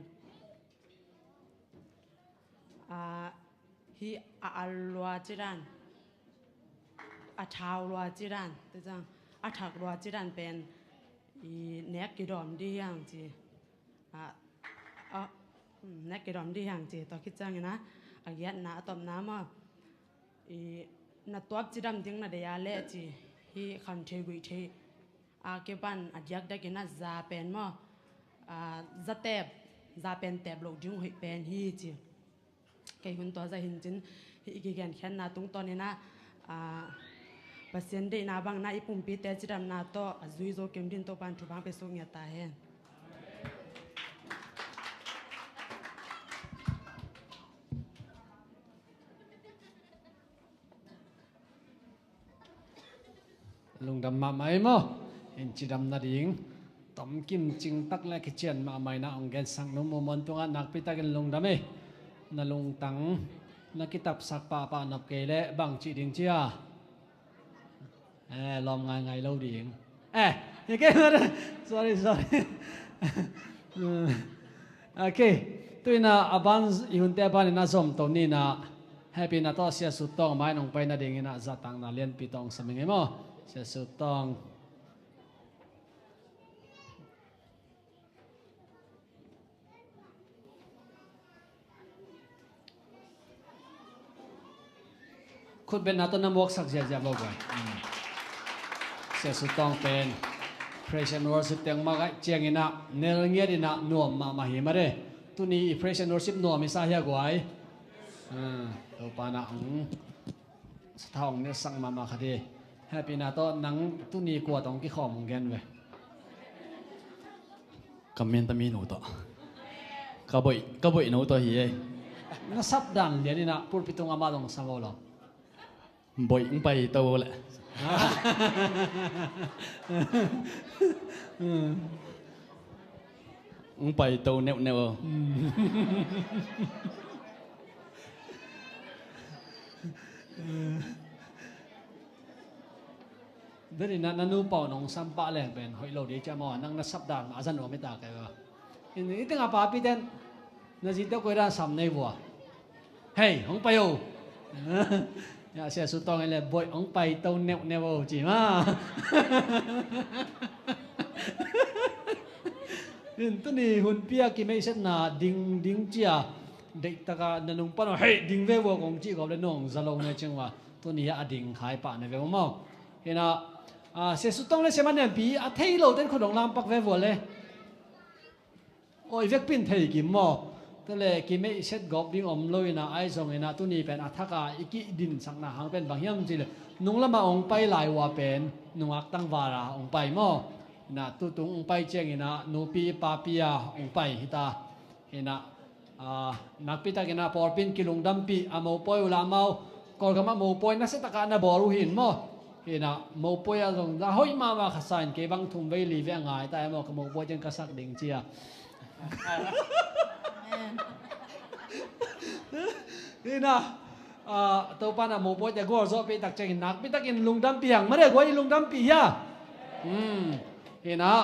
a, hih a al lua cidan, a thau lua cidan, tua ciang a thak lua cidan pen i nek kidawm ding hi hang ci. A, a, um, nek kidawm ding hi hang ci. Tua khit ciangin a, a giatna, a tawpna maw, i na tuap cidam ding na deih a leh ci, hih khan thei guih thei a kipan a diakdiakin a za pen maw, a, za teep, za pen teep loh ding hoih pen hi ci. Kei hun tua zah hi in cin, hih i kigenkhiatna tungtawnin a, a, Pasian deihna bangin a i pumpite cidamna tawh a zui zo kim dingin Topa'n thupha hong pia suk ngiat ta hen. Lungdam mahmah ei maw. In cidam nading tomkim cingtak le kician mahmah in a hong gensak Nu Muamuan tungah nakpitakin lungdam ei. Na lungtang na kitapsak pahpah nop kei leh bang cih ding cia? Eh, lawm ngaingai lo ding. Eh, sorry, sorry. Ok. Tu-in a, a ban i hunte banin a zomto ni in a, hehpihna tawh Sia Sut Tawng mai nong pai nadingin a zahtakna lianpi tawh hong sam ing ei maw. Sia Sut Tawng. Khutbetna tawh na muaksak ziahziah bo guai. Sia Sut Tawng pen praise and worship teng mah gaih ciangin a nel ngiat in a nuam mahmah hi mah de. Tuni i praise and worship nuam i sa hia guai. Ah, Topa in a, mm, Sathau hong nelsak mahmah kha di. Hehpihna tawh nang tuni kua tawh hong kikhawm hong gen ve. Ka men ta mi nu tawh. Ka boih, ka boih nu tawh hi ei. Na sap dan lian inah pulpit tung amah dong sam lo. Boih hong pai to leh. Hong pai to neuhneuh o. Deni na, na nu pau nong sam pah leng pen hoih lo di cia maw, nang na sap dan mah a zan om hi ta kei va. In, i tengah papi ten na zite koi dan sam nei vua. Hei, hong pai o. Ya, Sia Sutawng in le boih hong pai to neuhneuh o ci ma. In, tuni hunpi a kimeihsetna ding, ding cia. Deihtaka na nung pan o, hei, ding ve vua kong cih gawp le nong za lo ne cing va. Tuni a ding khai pah ne ve maw. Hinah, a, Sia Sutawng le Sia Manenpi a thei lo ten khut hong lampak ve vua le. Oi vekpin thei kim maw. Tele kimeihset gawp ding om lo inah ai zong inah tuni pen a thaka i kihdinsakna hang pen bang hiam cih le nung lamah hong pai lai ua pen nungak tangvara hong pai maw. Inah tutung hong pai ciang inah nupi papi a hong pai hita. Inah, a, nakpi takin a pawlpi in kilungdampih a mopawi uh la amau Kawlgam ah mopawi nasia takah na bawl uh hin maw. Hinah mopawi ah zong za hoih mahmah kha sa in kei bang thum vei li vei a ngai ta e maw, ka mopawi ciang ka sak ding cia. Hinah, a, Topa na mopawi te gualzawhpih tak ciangin nakpi takin lungdampih hang mare guai i lungdampih hia. Hmm. Hinah,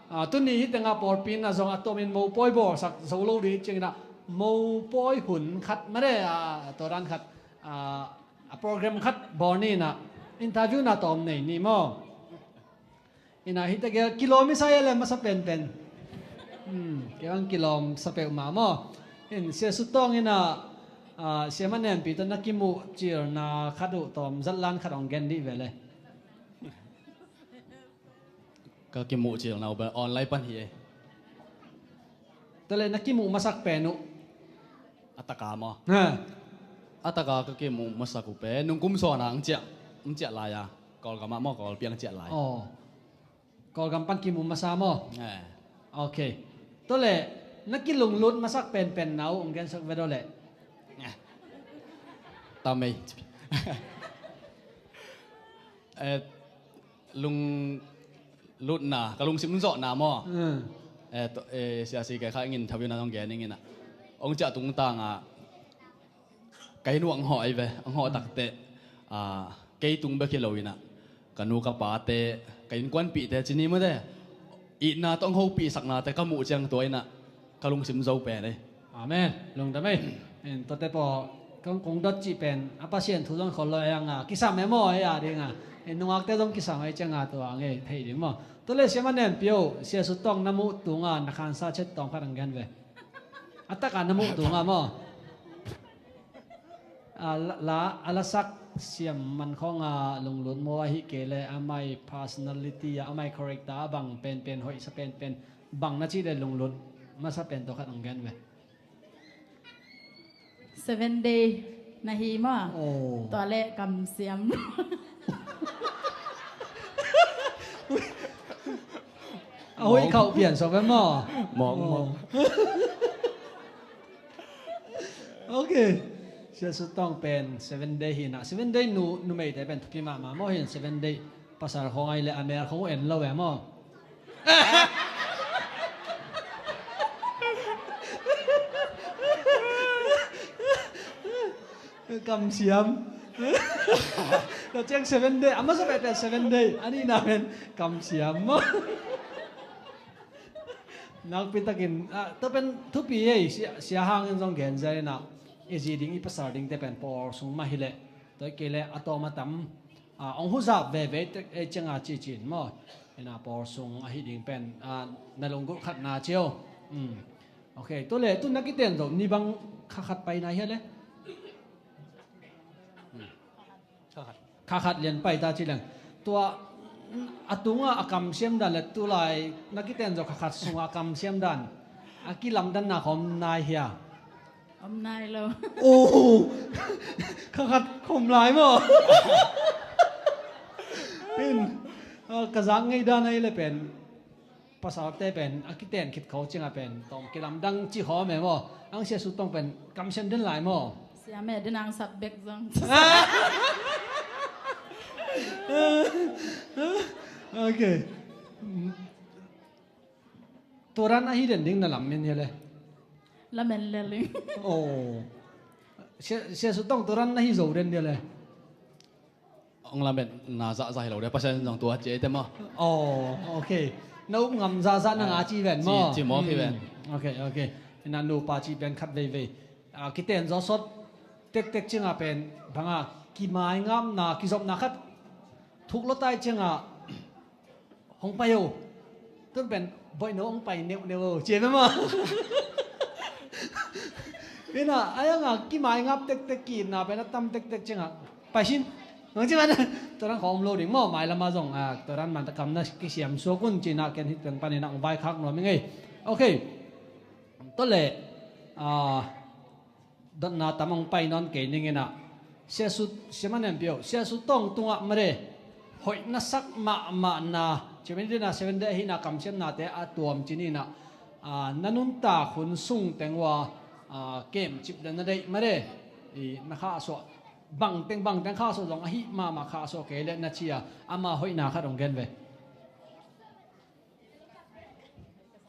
a, tuni hi tengah pawlpi in a zong a tomin mopawi bawlsak zo lo ding ciangin a mopawi hun khat mare, a, tua dan khat, a, a program khat bawl ni inah interview na tawm nei ni maw. Inah hite gel kilawm i sa ia le masa penpen. Hmm, kei bang kilawm sa peuhmah maw. In Sia Sutawng inah, a, Sia Manenpi tawh na kimuh cilna khat uh tawm zatlan khat hong gen dih ve le. Ka kimuh cilna uh pen online pan hi e. Tale na kimuh masak pen uh. A taka maw? Ha. A taka ka kimuh masak uh pen nungkum sawna ang ciah, ang ciah lai a. Kawlgam ah maw, Kawlpi ang ciah lai. Oh. Kawlgam pan kimuh masa maw? Eh. Ok. Tole na kilunglut masak penpen na uh ang gensak ve dole. Eh. Tamei. Eh, lunglutna, ka lungsim zawhna maw? Hmm. Eh, to, eh, siasi kei kha ngin thawi na zong gen ing ina. Ong ciah tungtang ah, ka inn uh ang hawh ai ve, ang hawh takteh, ah, kei tung bek hi lo ina. Ka nu ka pate, ka innkuanpihte, cini mate. Itna tawh ang hopihsaknate ka muh ciang tua ina. Ka lungsim zo pen ei. Amen. Lungdam ei. En, tuate paw kong, kong dot cih pen a Pasian thu zong khol lo ei ang a, kisam ei maw ei a ding a. En, nungakte zong kisam ei ciang a tua ang ei thei ding maw. Tule siama nen pio, sia sut tawng na muh tung a, na khansa chet tawng khat ang gen ve. A taka na muh tung a maw. A la, la, a lasak siam man khawng a lunglut maw, ahi kei le amai personality a, amai character a bang penpen, hoihsa penpen, bang na cih le lunglut masa pen tawh khat ang gen ve. Seven day na hi maw. Oh. Tua le kamsiam. A hoih khauh pian sawm ve maw. Mawng, oh, mawng. Ok. Sia sut tawng pen seven day hi na. Seven day nu, numeite pen thupi mahmah maw hin seven day. Pasal khawng ai le a mel khawng en lo ve maw. Kamsiam. Tua ciang seven day. A masa pet pen seven day. A nihna pen kamsiam maw. Nakpi takin, ah, tua pen thupi ei, sia, sia hangin zong gen zel ina, i zi ding, i pasal dingte pen pawl sung mah hi leh, tua kei leh a tawm a tam, ah, ong huzap veve ei cianga ci cin maw. Ina pawl sung ahi ding pen, ah, na lunggulh khatna cio. Um. Ok, tua le, tu na kiten zo, ni bang kha khat pai na hia le? Kha khat. Kha khat lian pai ta ci leng. Tua a tunga a kamsiam dan le tulai na kiten zo kha khat sunga a kamsiam dan. A kilamdanna khawm nai hia? Om nai lo. Oh! Kha khat khom lai maw? In, ah, ka zak ngei dan ahi le pen, pasalte pen a kiten khit kho ciangah pen tawm kilamdang ci khawm e maw? Ang Sia Sut Tawng pen kamsiam den lai maw? Siam e, den ang sap bek zong. Ok. Tua dan ahi den ding na lamen hi le. Lamen le ling. Oh. Sia, Sia Sut Tawng tua dan na hi zo den hi le. Ong lamen na zahzah hi lo dia, Pasian zong tua ci ei te maw? Oh, ok. Na up ngam zahzah na nga ci ven maw? Ci, ci maw hi ven. Ok, ok. Ina nupa ci pen khat veivei. Ah, kiten zaw sawt tektek ciangah pen banga kimaingapna, kizopna khat thuk lawtai ciangah hong pai o. Tun pen boih no hong pai neuhneuh o ci ei maw? Ina, a yanga kimaingap tektek, kiitna pen a tam tektek ciangah pai sin. Nang ci man, tua dan khawng om lo ding maw, mailamah zong, ah, tua dan man ta kam na kisiam suak un cina ken hih teng panin ah hong vaikhak nuam ing ei. Ok. Tua leh, ah, dotna tam hong pai nawn kei ning ina. Sia Sut, Sia Manempi o, Sia Sut Tawng tungah mare hoih na sak mahmahna, ci mah ni dina Seven Day ahihna kamsiamnate a tuam ci ni ina, ah, na nuntak hun sung teng ua, ah, kemcip le na deih mare, i na khahsuah, bangteng bangteng khahsuah zong ahi mahmah khahsuah kei le na ci a, ama hoihna khat hong gen ve.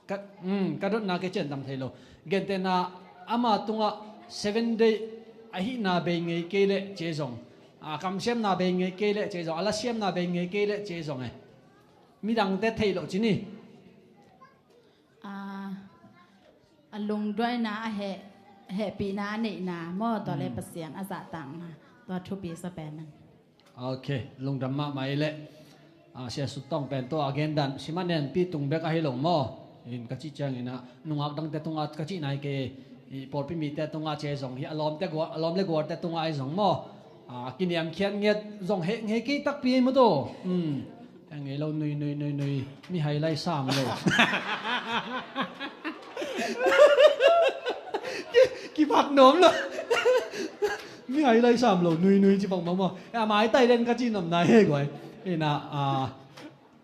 Ka, um, ka dotna kei cian tam thei lo. Gentehna ama tungah Seven Day ahihna bei ngei kei leh ci ei zong, a kamsiamna bei ngei kei leh ci ei zong, a lasiamna bei ngei kei leh ci ei zong e. Midangte theih loh ci ni. A, a lungduaina, a heh, hehpihna a neihna maw, tua le Pasian a zahtakna, tua thupi sa pen. Ok, lungdam mahmah ei leh. Ah, Sia Sut Tawng pen tua a gen dan, Sia Manempi tung bek ahi lo maw? In ka cih ciangin ah, nungak dangte tungah ka cih nai kei, i pawlpi mite tungah ci ei zong hi, a lawmte gual, a lawm le gualte tungah ahi zong maw? Ah, kiniamkhiat ngiat zong heh ngei kei takpi ei maw taw. Hmm. Heh ngei lo, nui, nui, nui, nui. Mihai lai sam lo. Ki, kibak nuam lo. Mihai lai sam lo, nui nui ci bang bang maw. A maitai den ka ci nuam nai he guai. Ina, ah,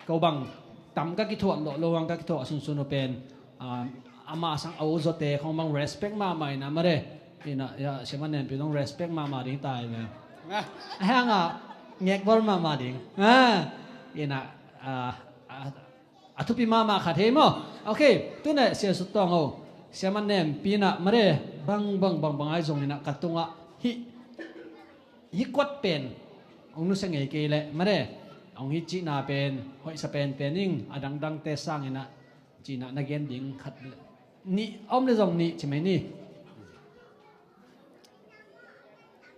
ko bang tam ka kithuah lo, lo bang ka kithuah sunsun uh pen, ah, ama sang a u zawte khong bang respect mahmah ina mare. Ina, ya, Sia Manempi zong respect mahmah ding tai me. Ah. Hang a ngekbol mahmah ding. Ah, ina, ah, ah, a thupi mahmah khat hi maw? Ok, tune Sia Sut Tawng o, Sia Manempi na mare bang bang bang bang ahi zongin ah ka tungah hih, hih kuat pen hong nusia ngei kei leh mare hong hih cihna pen hoihsa penpen ing, a dangdangte sangin ah cihna na gen ding khat le nih a om le zong nih ci mai ni.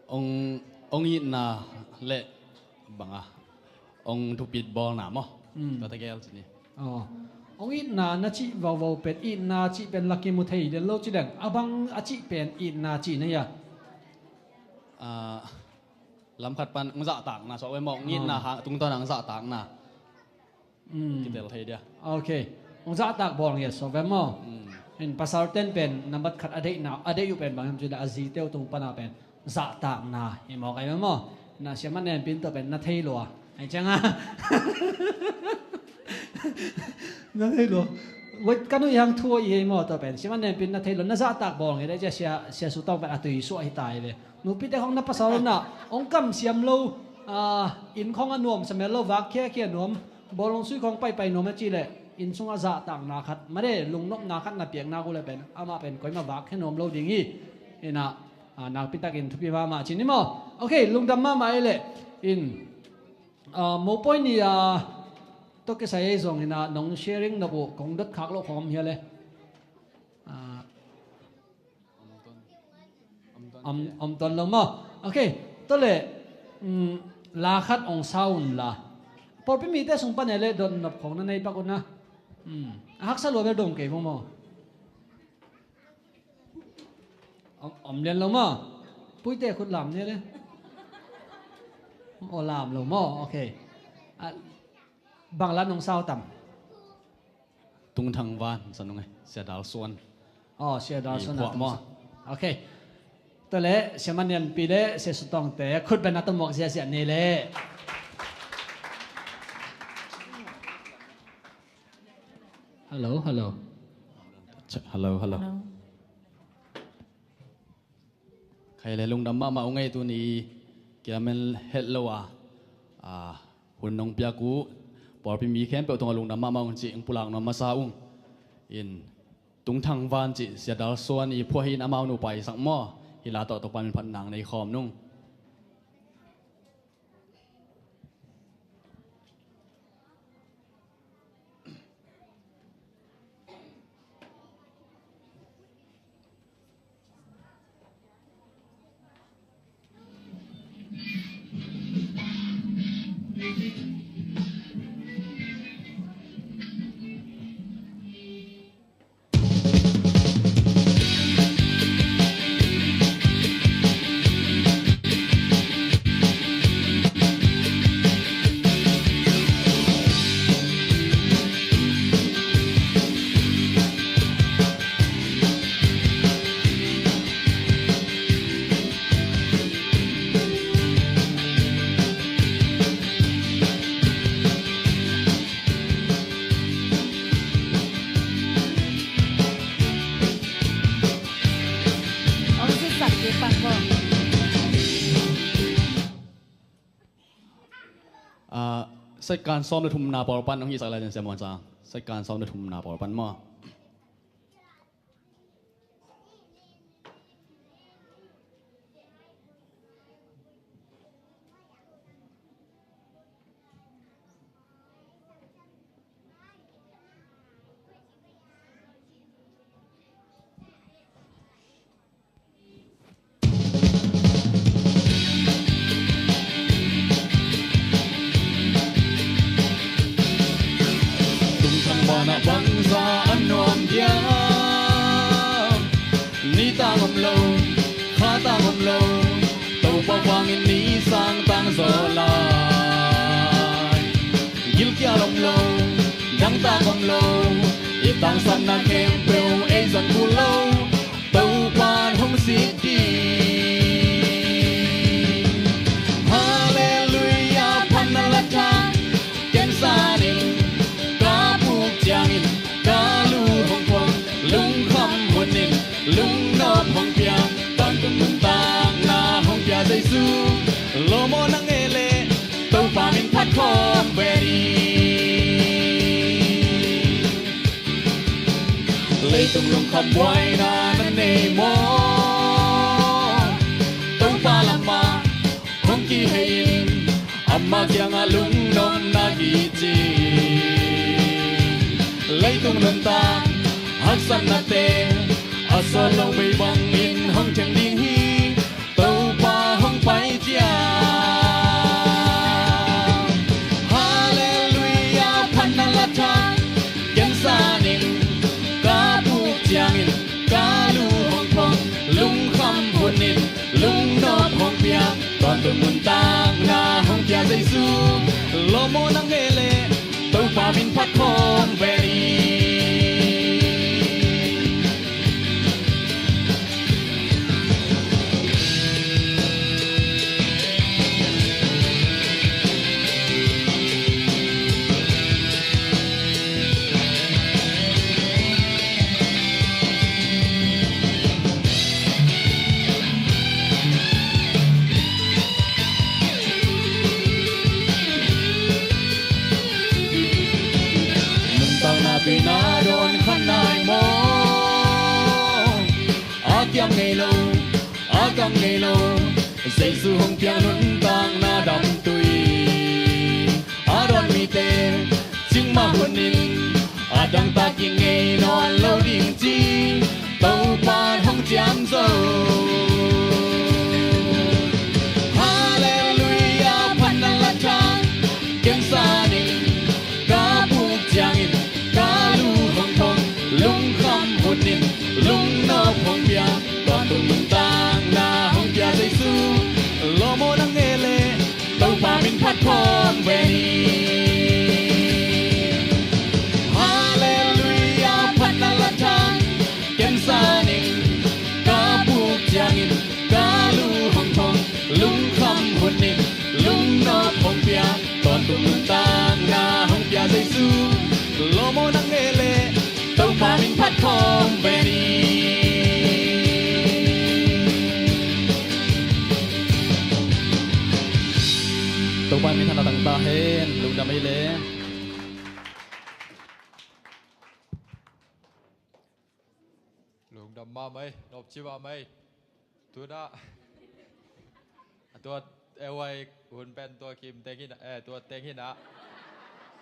Ong, ong itna le banga ong thupit bawlna maw? Hmm. Tua ta gel ci ni. Oh. Ong itna na cih vauvau pen, itna cih pen laki mu thei den lo ci deng. A bang a cih pen itna cih na hia? Ah, lam khat pan ong zahtakna suak ve maw? Ong itna hang tungtawn ong zahtakna. Mm. Kitel thei dia. Ok. Ong zahtak bawl ngiat sawk ve maw? Mm. In pasal ten pen nambat khat a deihna, a deih uh pen bang hiam cih leh a zite uh tung pana pen zahtakna hi mawk ai ve maw? Na Sia Manempi in tua pen na thei lua. Ai ciang a. Na thei lua. Wait, ka nuih hang thu i hei maw tua pen. Sia Manempi in na thei lua. Na zahtak bawl ngiat ai cia Sia, Sia Sut Tawng pen a tui suah hi ta hi ve. Nupite khong na pasal na ong kamsiam lo, ah, inn khong a nuam sa mel lo, vak khiakhia nuam, bawlung sui khong paipai nuam a cih leh inn sungah zahtakna khat, mare lungnopna khat na piakna uh leh pen amah pen koimah vak khia nuam lo ding hi. Ina, ah, nakpi takin thupi mahmah ci ni maw? Ok, lungdam mahmah ei leh. In, ah, mopawi ni, ah, tawh kisai ei zong ina nong sharing nop uh kong dot khak loh khawm hia le. Ah, Om, om tuan lo maw? Ok, tua leh, mm, la khat ong sa un la. Pawlpi mite sung pan e leh dot nop khong na nei pak un na. Mm, a haksa lua bel dong kei maw maw? Om, om lian lo maw? Puite khut lam ni le. Aw, lam lo maw? Ok. Ah, bang la nong sa uh tam? Tung Thang Van, sa nung e, Sia Dal Suan. Oh, Sia Dal Suan a tung maw? Ok. Tua leh Sia Manianpi leh Sia Sutawngte khut beng a tawh muak ziahziah ni leh. Hello, hello. Hello, hello. Hello. Khai leh lungdam mahmah ung ei, tuni kiamen het lo a, a, hun nong piak uh pawlpi mi khempeuh tungah lungdam mahmah ung cih ong pulak nuam masa ung. In Tung Thang Van cih Sia Dal Suan i phuahna in amau nupa i sak maw? Hih la tawh Topa min phat nang nei khawm nung. Ah, second sawm le thumna pawl pan hong hisak lai-in, Sia Muan Sang. Second sawm le thumna pawl pan maw? Tung Thang Van ah bangzah a nuam diam? Ni tang om lo, kha tang om lo, Topa vangin ni sang tang zaw lai. Gilkial om lo, dangtak om lo, i tangsapna khempeuh ei zon kul lo, Topa'n hong sik ding. Halleluiah, phatna la thang, ken zanin ka puk ciangin ka lu hong phuak, lungkham hunin lungnop hong piang, tawntung nuntakna hong pia Jesu, lawm aw nang e leh, Topa min phat khawm ve ni. Leitung lungkham buaina na nei maw? Topa lamah hong kihei in, amah kiangah lungnopna kicing. Leitung nuntak haksatnate a sawt lo vei bangin hong theng ding hi. Topa hong pai ciang. Halleluiah, phatna la thang, ken zanin ka puk ciangin ka lu hong phuak, lungkham hunin lungnop hong piang, tawntung nuntakna hong pia Jesu, lawm aw nang e leh, Topa min phat khawm ve ni. Nuntakna tuina dawn kha nai maw? A kiam ngei lo, a kam ngei lo, Jesu hong piak nuntakna damtui a dawn mite, cikmah hunin a dangtak kik ngei nawn lo ding ci, Topa hong ciam zo. Halleluiah, phatna la thang, ken zanin ka puk ciangin ka lu hong phuak, lungkham hunin lungnop hong piang, tawntung nuntakna hong pia Jesu, lawm aw nang e leh, Topa min phat khawm ve ni. Halleluiah, phatna la thang, ken zanin ka puk ciangin ka Tang ta hen, lungdam ei le. Lungdam mahmah ei, nopci mahmah ei. Tuna, tua, eh, huai hun pen tua kim teng hi na, eh, tua teng hi na.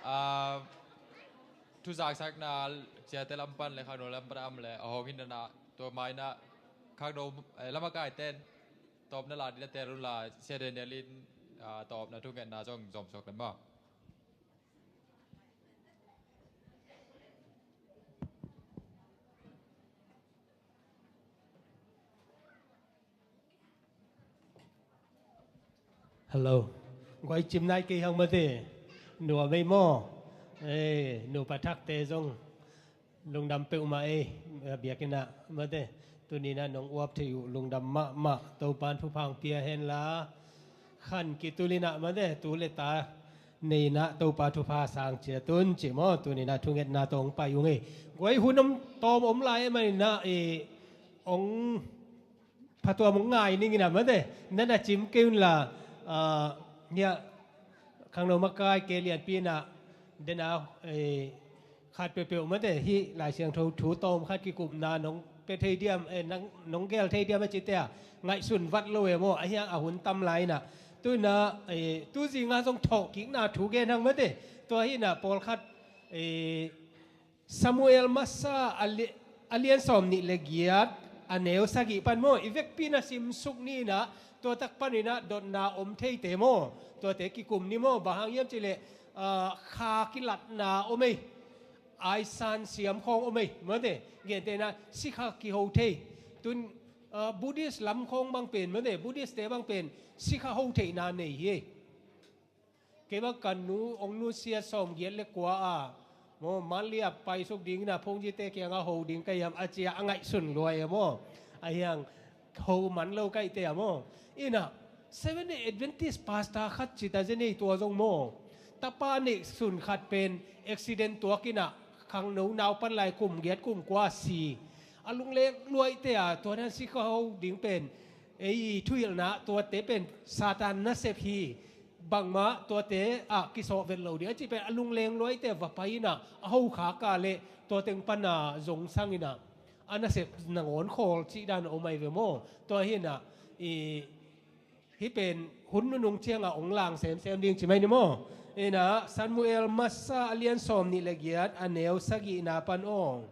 Ah, thuzaksakna ciate lam pan le khangno lam pan a om le a hong hi na, tua mai na khangno, eh, lamakaite in tawpna la ding na tel un la, Sia Daniel in, ah, tawpna thungetna zong zom suak kan maw? Hello. Guai cim nai kei hang mate. Nuam ei maw. Eh, nupa thakte zong lungdam peuhmah ei. Biakinn ah mate. Tuni in ah nong uap thei uh lungdam mahmah. Topa'n thupha hong pia hen la. Khan kitul in ah mate. Tu le ta nei in ah Topa thupha sang ciat un ci maw. Tuni in ah thungetna tawh hong pai ung ei. Guai hun om tawm om lai ei man in ah, eh, hong phatuam hong ngai ning in ah mate, na na cim kei un la, ah, hiah khangno makai ke lianpi in ah, den a, eh, khat peuhpeuh mate, hih Lai Siangtho thu tawm khat kikupna nong pia thei diam, eh, nang, nong gel thei diam a cite ah, ngaihsun vat lo e maw, a hiang a hun tam lai in ah. Tu in ah, eh, tu zing a zong thawhkikna thu gen hang mate, tua hi in ah pawlkhat, eh, Samuel masa a li-, a lian sawm nih le giat, a neu sagih pan maw, i vekpi in ah simsuk ni in ah, tua tak pan in ah dotna om theite maw, tuate kikum ni maw, bang hang hiam cih leh, ah, kha kilatna om ei, aisan siam khawng om ei, mate, gentehna sikha kiho thei, tun, ah, Buddhist lam khawng bang pen, mate, Buddhist-te bang pen sikha ho theihna nei hi ei. Kei bang ka nu, hong nusiat sawmgiat le kua a, maw, Manli ah paisuk ding in ah phungzite kiangah ho ding ka hiam a ci a, a ngaihsun lua e maw. A hiang ho man lo ka hihte a maw. In ah, Seventh Day Adventist pastor khat ci ta zen ei tua zong maw. Tapa neihsun khat pen accident tuak in ah, khangno nau pan lai kum giat kum kua si. A lungleng lua ei te a, tua dan sikha ho ding pen, ei thuhilhna tuate pen Satan nasep hi. Bangmah tuate ah kisawh vet lo ding a cih pen a lungleng lua ei te va pai in ah, a hokhak a leh tua teng pan a zong sang in ah, a nasep nangawn khawl cih dan a om ai ve maw. Tua hi in ah, i, hih pen hun nunung ciangah hong lang semsem ding ci mai ni maw. In ah Samuel masa a lian sawm nih le giat, a neu sagihna pan aw.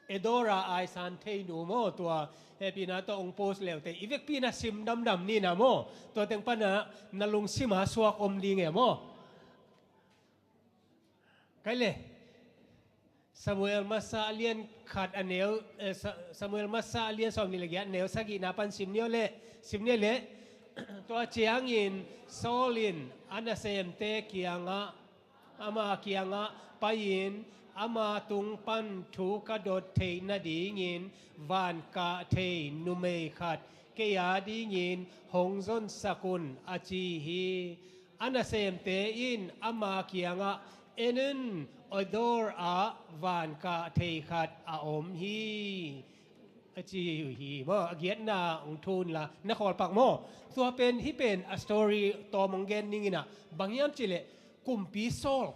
Edora aisan thei nu maw, tua hehpihna tawh hong post leute, i vekpi in ah sim damdam ni in ah maw, tua teng pan ah na lungsim ah suak om ding e maw. Kai le, Samuel masa a lian khat a neu, eh, Sa-, Samuel masa a lian sawm nih le giat, neu sagihna pan sim ni aw le, sim ni aw le. Tua ciangin Saul in a nasemte kiangah, ama kiangah pai-in, ama tung pan thu ka dot theih nadingin van kah thei numei khat kei a dingin hong zonsak un, a ci hi. A nasemte in ama kiangah, en un, Endor ah van kah thei khat a om hi, a ci hi maw. A giatna hong thun la, na khawl pak maw. Tua pen, hih pen a story tawm hong gen ning in ah, bang hiam cih leh, kumpi Saul.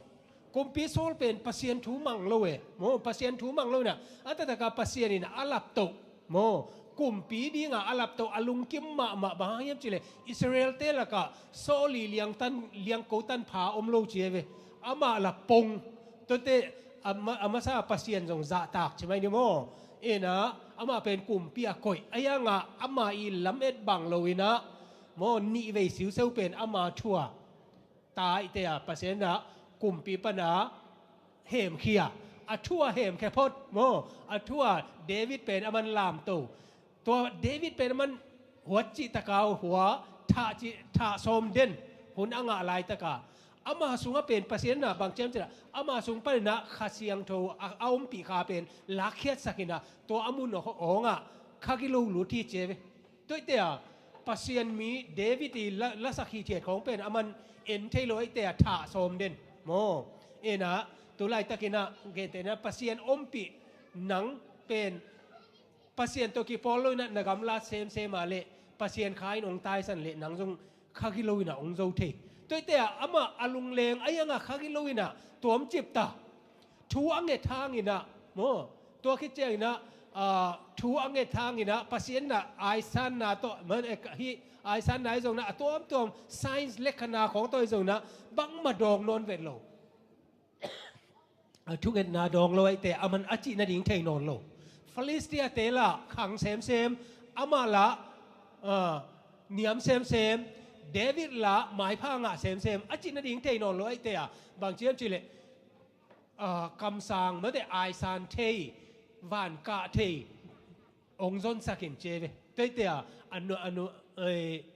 Kumpi Saul pen Pasian thu mang lo e maw, Pasian thu mang lo in ah, a taktak a Pasian in a laptoh maw, kumpi ding a a laptoh, a lungkim mahmah, bang hang hiam cih leh Israel-te lakah Saul i liangtan, liangko tanpha om lo ci e ve. Amah la pong. Tuate a ma-, a masa Pasian zong zahtak ci mai ni maw. In ah amah pen kumpi a koih, a hiang ah ama i lamet bang lo in ah maw, nih vei siuseu pen ama thu a tai te a, Pasian in ah kumpi pan a hemkhia, a thu a hemkhia phot maw. A thu a David pen a man lamto, tua David pen a man huat cih tak a hua, thah cih, thah sawm den hun a ngah laitak a, ama sungah pen Pasian in ah bang ci hiam cih leh, ama sung pan in ah Kha Siangtho a, a ompih kha pen lakkhiatsak in ah, tua a mun awng ah kha gilo lut hi ci e ve. Tua hi te a, Pasian mi David i la, lasak hithiat khawng pen a man en thei lo hi te a, thah sawm den maw. In ah tu laitakin ah, gentehna Pasian ompih nang pen Pasian tawh kipawl lo in ah na gamlat semsem a leh, Pasian kha in hong taisan leh nang zong kha gilo inah hong zo thei. Tuaite ah amah a lungleng a hiangah kha gilo inah tuamcip ta. Thu a nget hanginah maw, tua khit cianginah thu a nget hanginah Pasian inah aisanna tawh man hi, aisanna hi zonginah a tuamtuam science le khana khawng tawh hi zonginah bangmah dawng nawn vet lo. A thungetna dawng lo ahihte a man a cih nading thei nawn lo. Philistia-te lah khang semsem, amah lah niam semsem, David lah maipha ngah semsem, a cih nading thei nawn lo ahihte a bang ciam cihleh kamsang mate aisan thei, vankah thei hong zonsak in ci ve. Tuaite a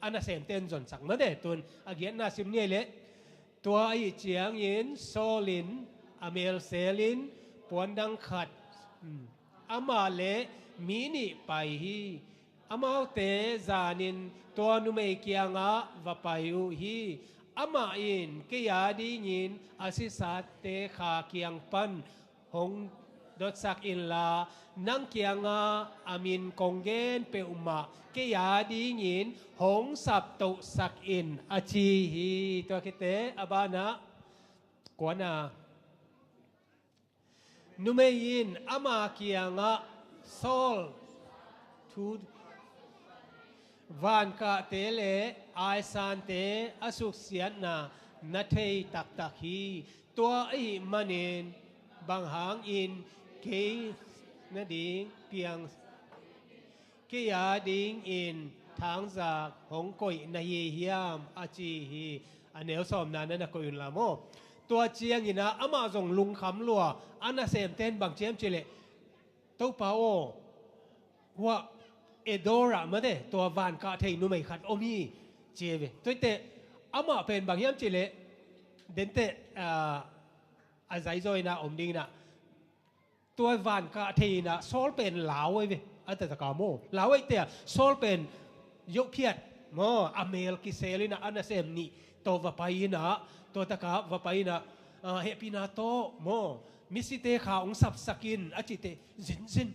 a nasemte in zonsak mate. Tun a giatna sim ni ei leh, tua ahih ciangin Saul in a mel selin puandang khat, amah le mi nih pai hi. Amaute zanin tua numei kiangah va pai uh hi. Amah in kei a dingin a sisate kha kiang pan hong dotsak inla, nang kiangah a min kong gen peuhmah kei a dingin hong saptohsak in a ci hi. Tua khit teh a banah kuana, numei in ama kiangah Saul thu vankahte le aisante a suksiatna na thei taktak hi. Tua ahih manin bang hangin kei nading piang, kei a dingin thangzak hong koih na hi hiam a ci hi. A neu sawmna na na koih unla maw. Tua cianginah amah zong lungkham lua, a nasemte in bang ciam cihleh, Topa aw, hua Endor ah mate tua vankah thei numei khat om hi ci ve. Tuaite amah pen bang hiam cihleh, denteh a zaizaw inah om dinginah tua vankah thei inah Saul pen lau ei ve. A taktak a maw, lau ei te a Saul pen yohphiat maw, a mel kisel inah a nasem nih tawh va pai inah tua takah va pai inah hehpihna tawh maw, misite kha hong sapsak in a cihte zinzin.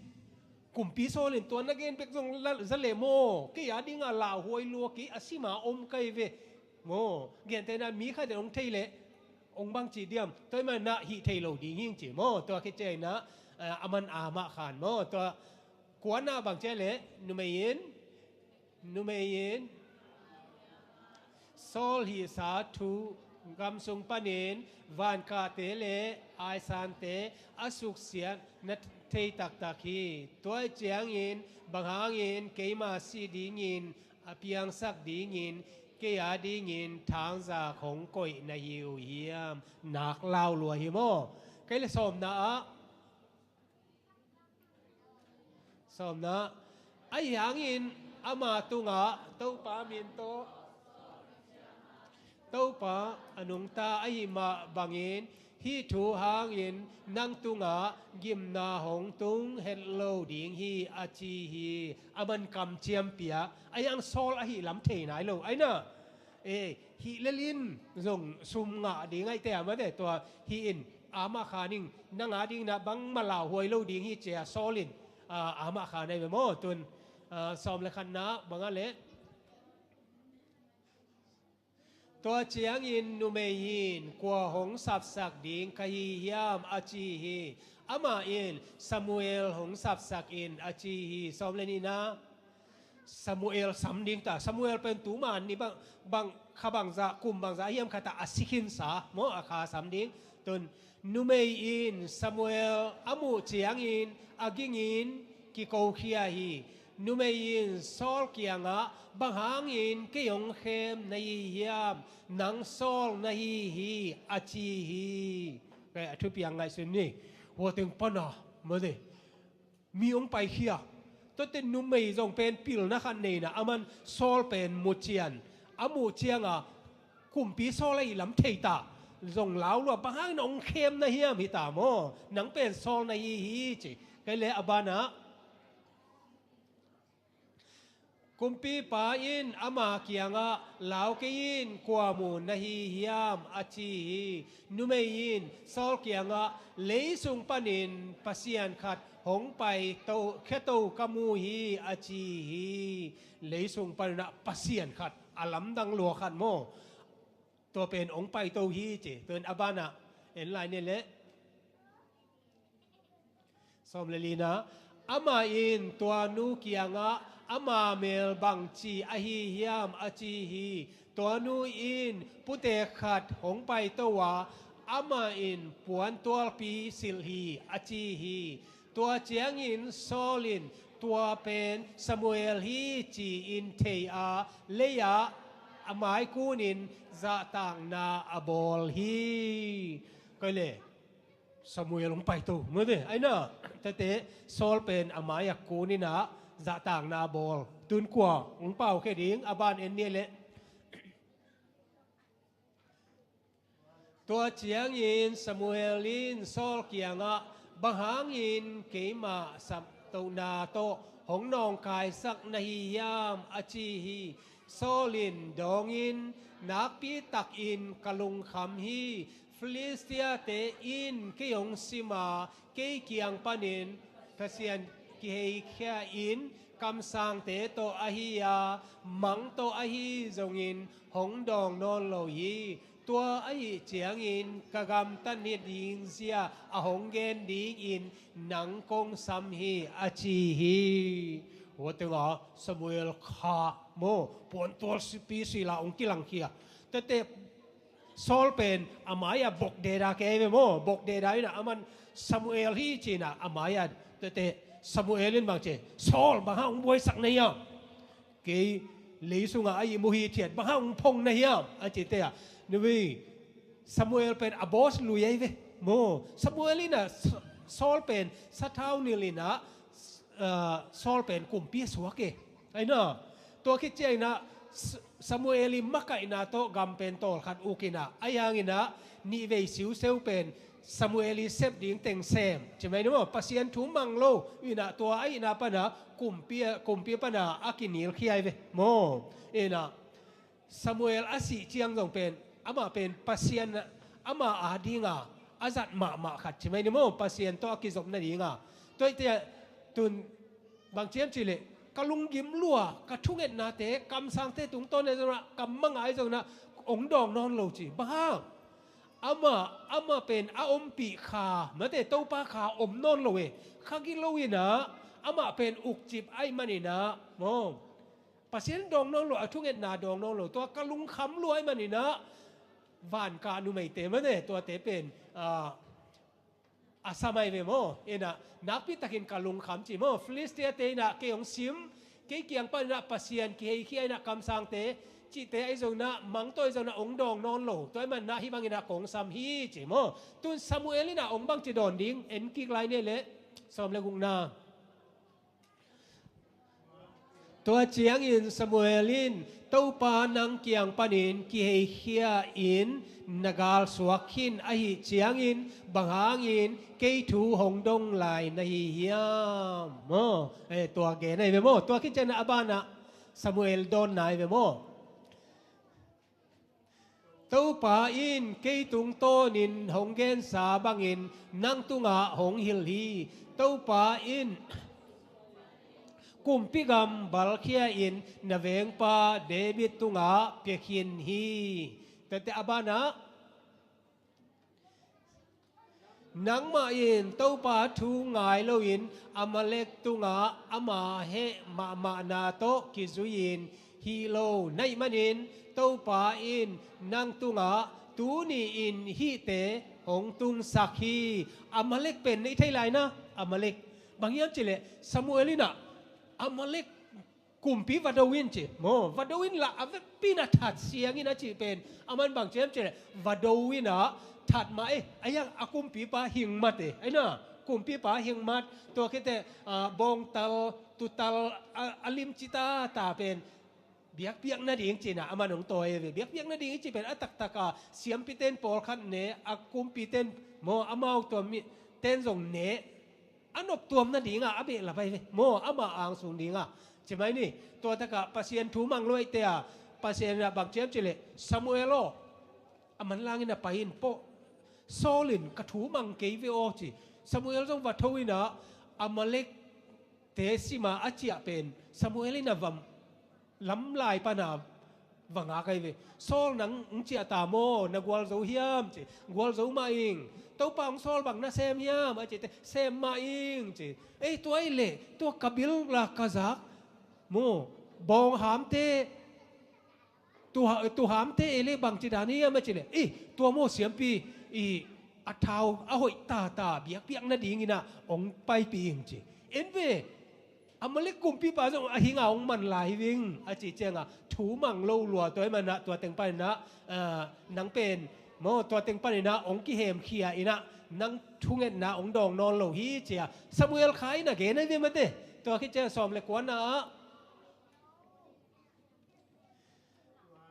Kumpi Saul in tua na gen bek zong za leh maw, kei a dingah lauhuai lua, kei a sima om kai ve maw. Gentehna mi khat in hong thei leh hong bang ci diam, tua ahih manin ah hih thei lo ding hing ci maw. Tua khit cianginah a man amah khan maw. Tua kuana bang ciah leh numei in, numei in Saul hihsa thu gam sung panin vankahte le aisante a suksiat na thei taktak hi. Tua ciangin bang hangin keima si dingin a piangsak dingin kei a dingin thangzak hong koih na hi uh hiam? Nak lau lua hi maw. Kei le sawmna ah, sawmna, ahi hangin ama tungah Topa min tawh Topa a nungta ahih mah bangin hih thu hangin nang tungah gimna hong tung het lo ding hi a ci hi. A man kamciam pia, ahi hang Saul ahih lam thei nai lo aina. E, hih lel in zong sum ngah ding ahihte a mate tua hih in amah khan ing, nang a dinginah bangmah lauhuai lo ding hi ci a Saul in amah khan ahi ve maw. Tun sawm le khatna bangah leh, tua ciangin numei in kua hong sapsak ding ka hi hiam a ci hi. Amah in Samuel hong sapsak in a ci hi. Sawm le nihna, Samuel sam ding ta. Samuel pen tuman ni bang, bang kha bangzah, kum bangzah hiam khat ah a si khinsa maw, a kha sam ding. Tun numei in Samuel a muh ciangin a gingin kikokhia hi. Numei in Saul kiangah, bang hangin kei hong khem na hi hiam? Nang Saul na hi hi a ci hi. Kei a thupiang ngaihsun ni. Hua teng pana mate mi hong paikhia. Tuate numei zong pen pilna khat neina a man Saul pen mucian a muh cianga kumpi Saul ahih lam thei ta. Zong lau lua, bang hangin hong khem na hiam hi ta maw? Nang pen Saul na hi hi ci. Kei le a banah, kumpipa in ama kiangah, lau kei in, kua mu na hi hiam a ci hi. Numei in Saul kiangah, lei sung panin pasian khat hong paito, kheto ka mu hi, a ci hi. Leisung panin ah Pasian khat, a lamdang lua khat maw. Tua pen hong paito hi ci. Tua in a banah en lai ni leh. Sawm le lina, amah in tua nu kiangah ama mel bangci ahi hiam, a ci hi. Tua nu in putek khat hong paito a, amah in puantualpi silh hi, a ci hi. Tua ciangin Saul in tua pen Samuel hi ci-in thei a, lei-ah a mai kunin zahtakna a bawl hi. Koi le Samuel hong paito, mate, aina, tate, Saul pen a mai-ah kunin ah zahtakna bawl. Tun kua hong pau khe ding, a ban en ni leh. Tua ciangin Samuel in Saul kiangah, bang hangin keimah saptohna tawh hong nawngkaisak na hi hiam, a ci hi. Saul in dawngin, nakpi takin ka lungkham hi. Filistia-te in kei hong sim a, kei kiang panin Pasian kiheikhia in, kamsangte tawh ahi a, mang tawh ahi zongin hong dawng nawn lo hi. Tua ahi ciangin ka gamtat nading zia a hong gen dingin nang kong sam hi, a ci hi. Tua tengah Samuel kha maw, puantualpi silh a hong kilangkhia. Tate, Saul pen a mai-ah bok deda kei ve maw, bok deda in ah aman Samuel hi ci-in ah a mai-ah, tate, Samuel in bang ci, Saul, bang hang hong buaisak na hiam? Kei leisungah a ihmu hithiat, bang hang hong phong na hiam? A cite ah, ni ve, Samuel pen a boss lui ahi ve maw. Samuel in ah Sa-, Saul pen sathau nilh in ah, ah, Saul pen kumpi a suak e. Aina, tua khit ciangin ah S-, Samuel i makaihna tawh gam pen tawlkhat uk in ah, ahi hangin ah nihvei siuseu pen Samuel i sep ding teng sem, ci mai ni maw, Pasian thu mang lo in ah, tua ahihna pan ah kumpi, kumpi pan ah a kinilkhia hi ve maw. In ah Samuel a sih ciang zong pen, amah pen Pasian, amah ading a a zat mahmah khat, ci mai ni maw, Pasian tawh a kizop nading a. Tua ahih ciang tun bang ci hiam cih leh, ka lunggim lua, ka thungetnate, kamsangte tungtawn ahi zongin ah, ka manga ahi zongin ah hong dawng nawn lo ci. Bang hang? Amah, amah pen a ompih kha, mate, Topa kha om nawn lo e. Kha gilo in ah, amah pen ukcip ahih manin ah maw, Pasian dawng nawn lo, a thungetna dawng nawn lo. Tua ka lungkham lua ahih manin ah, vankah numeite, mate, tuate pen, ah, a sa mai ve maw. In ah nakpi takin ka lungkham ci maw. Filistia-te in ah kei hong sim, kei kiang panin ah Pasian kiheikhia in ah, kamsangte cihte ahi zongin ah, mang tawh ahi zongin ah hong dawng nawn lo. Tua ahih manin ah hih bangin ah kong sam hi ci maw. Tun Samuel in ah hong bang ci dawn ding, en kik lai ni leh. Sawm le gukna. Tua ciangin Samuel in, Topa nang kiang panin kiheikhia in na galsuak khin ahih ciangin, bang hangin kei thu hong dong lai na hi hiam? Maw, eh, tua gen ahi ve maw. Tua khit ciangin a banah Samuel dawnna ahi ve maw. Topa in kei tungtawnin hong gensa bangin nang tungah hong hilh hi. Topa in kumpi gam balkhia in na vengpa David tungah pia khin hi. Tate a banah, nangmah in Topa thu ngai loin Amalek tungah ama heh mahmahna tawh kizui-in hih lo na hih manin, Topa in nang tungah tuni-in hihte hong tungsak hi. Amalek pen na i thei lai na, Amalek. Bang hiam cih leh Samuel in ah Amalek kumpi va do in ci maw, va do in la, a vekpi in ah that siang in a cih pen, aman bang ci hiam cih leh, va do in ah that mah e, a hiang a kumpipa hing mat e, aina, kumpipa hing mat, tua khit teh, ah, bawngtal, tutal, a, a limci tata pen biakpiak nading ci-in ah aman hong tawi e ve. Biakpiak nading i cih pen a taktak a siampite in pawlkhat ne, a kumpite in maw, amau tua mite in zong ne, a noptuam nading a, a behlap ahi ve maw, ama angsung ding a. Ci mai ni, tua tak ah Pasian thu mang lo ahih teh a, Pasian in ah bang ci hiam cih leh, Samuel aw, a manlang in ah pai in, Saul in ka thu mang kei ve aw ci. Samuel zong va tho in ah, Amalek te sima a ciah pen Samuel in a vam lamlai pana va ngak ahi ve. Saul, nang hong ciah ta maw, na gualzo hiam ci. Gualzo mah ing. Topa hong sawl bang na sem hiam a cite, sem mah ing ci. Ei, tua ih leh tua ka bil la ka zak maw, bawng hamte, tua, tua hamte ei leh bangci dan hiam a ci leh, ih, tua maw siampi, ih, a thau a hoih tata biakpiak nadingin ah hong paipih ing ci. En ve, Amalek kumpipa zong a hing a hong man lai hi ving a cih ciangah thu mang lo lua, tua ih manah tua teng panin ah, ah, nang pen maw, tua teng panin ah hong kihemkhia in ah nang thungetna hong dawng nawn lo hi ci-a Samuel kha in a gen ahi ve mate. Tua khit ciangah sawm le kuana ah,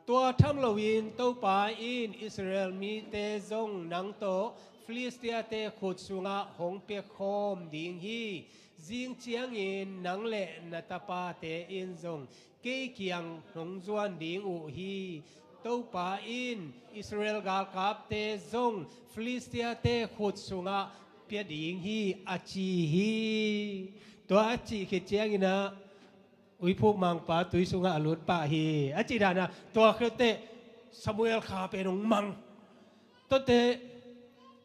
tua tham loin Topa in Israel mite zong nang tawh Filistia-te khut sungah hong piakhawm ding hi. Zing ciangin nang le na tapate in zong kei kiang hong zuan ding uh hi. Topa in Israel galkapte zong Filistia-te khut sungah pia ding hi, a ci hi. Tua a cih khit ciangin ah uiphuk mangpa tui sungah a lut pah hi, a cih dan ah tua khit teh Samuel kha pen hong mang. Tua teh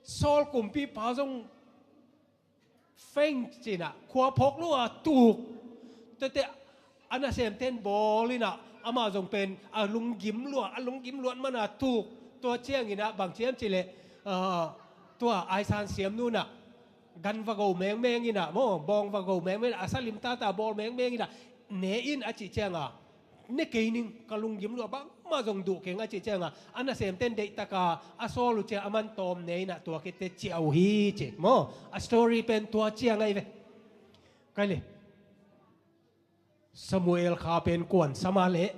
Saul kumpipa zong feng ci-in ah khua phawk lo a tuk. Tua teh a nasemten bawl in ah amah zong pen a lunggim luat, a lunggim luat man a tuk. Tua ciangin ah bang ci hiam cih leh, ah, tua aisan siamnu in ah gan va go mengmeng in ah maw, bawng va go mengmeng in ah, a salim tata bawl mengmeng in ah, ne in a cih ciangah, ne kei ning, ka lunggim luat, bangmah zong duh keng a cih ciangah, a nasemten deihtak a a sawl uh ciang aman tawm ne in ah tua khit teh ciah uh hi ci maw. A story pen tua ciang ahi ve. Kai le, Samuel kha pen kuan sam a leh,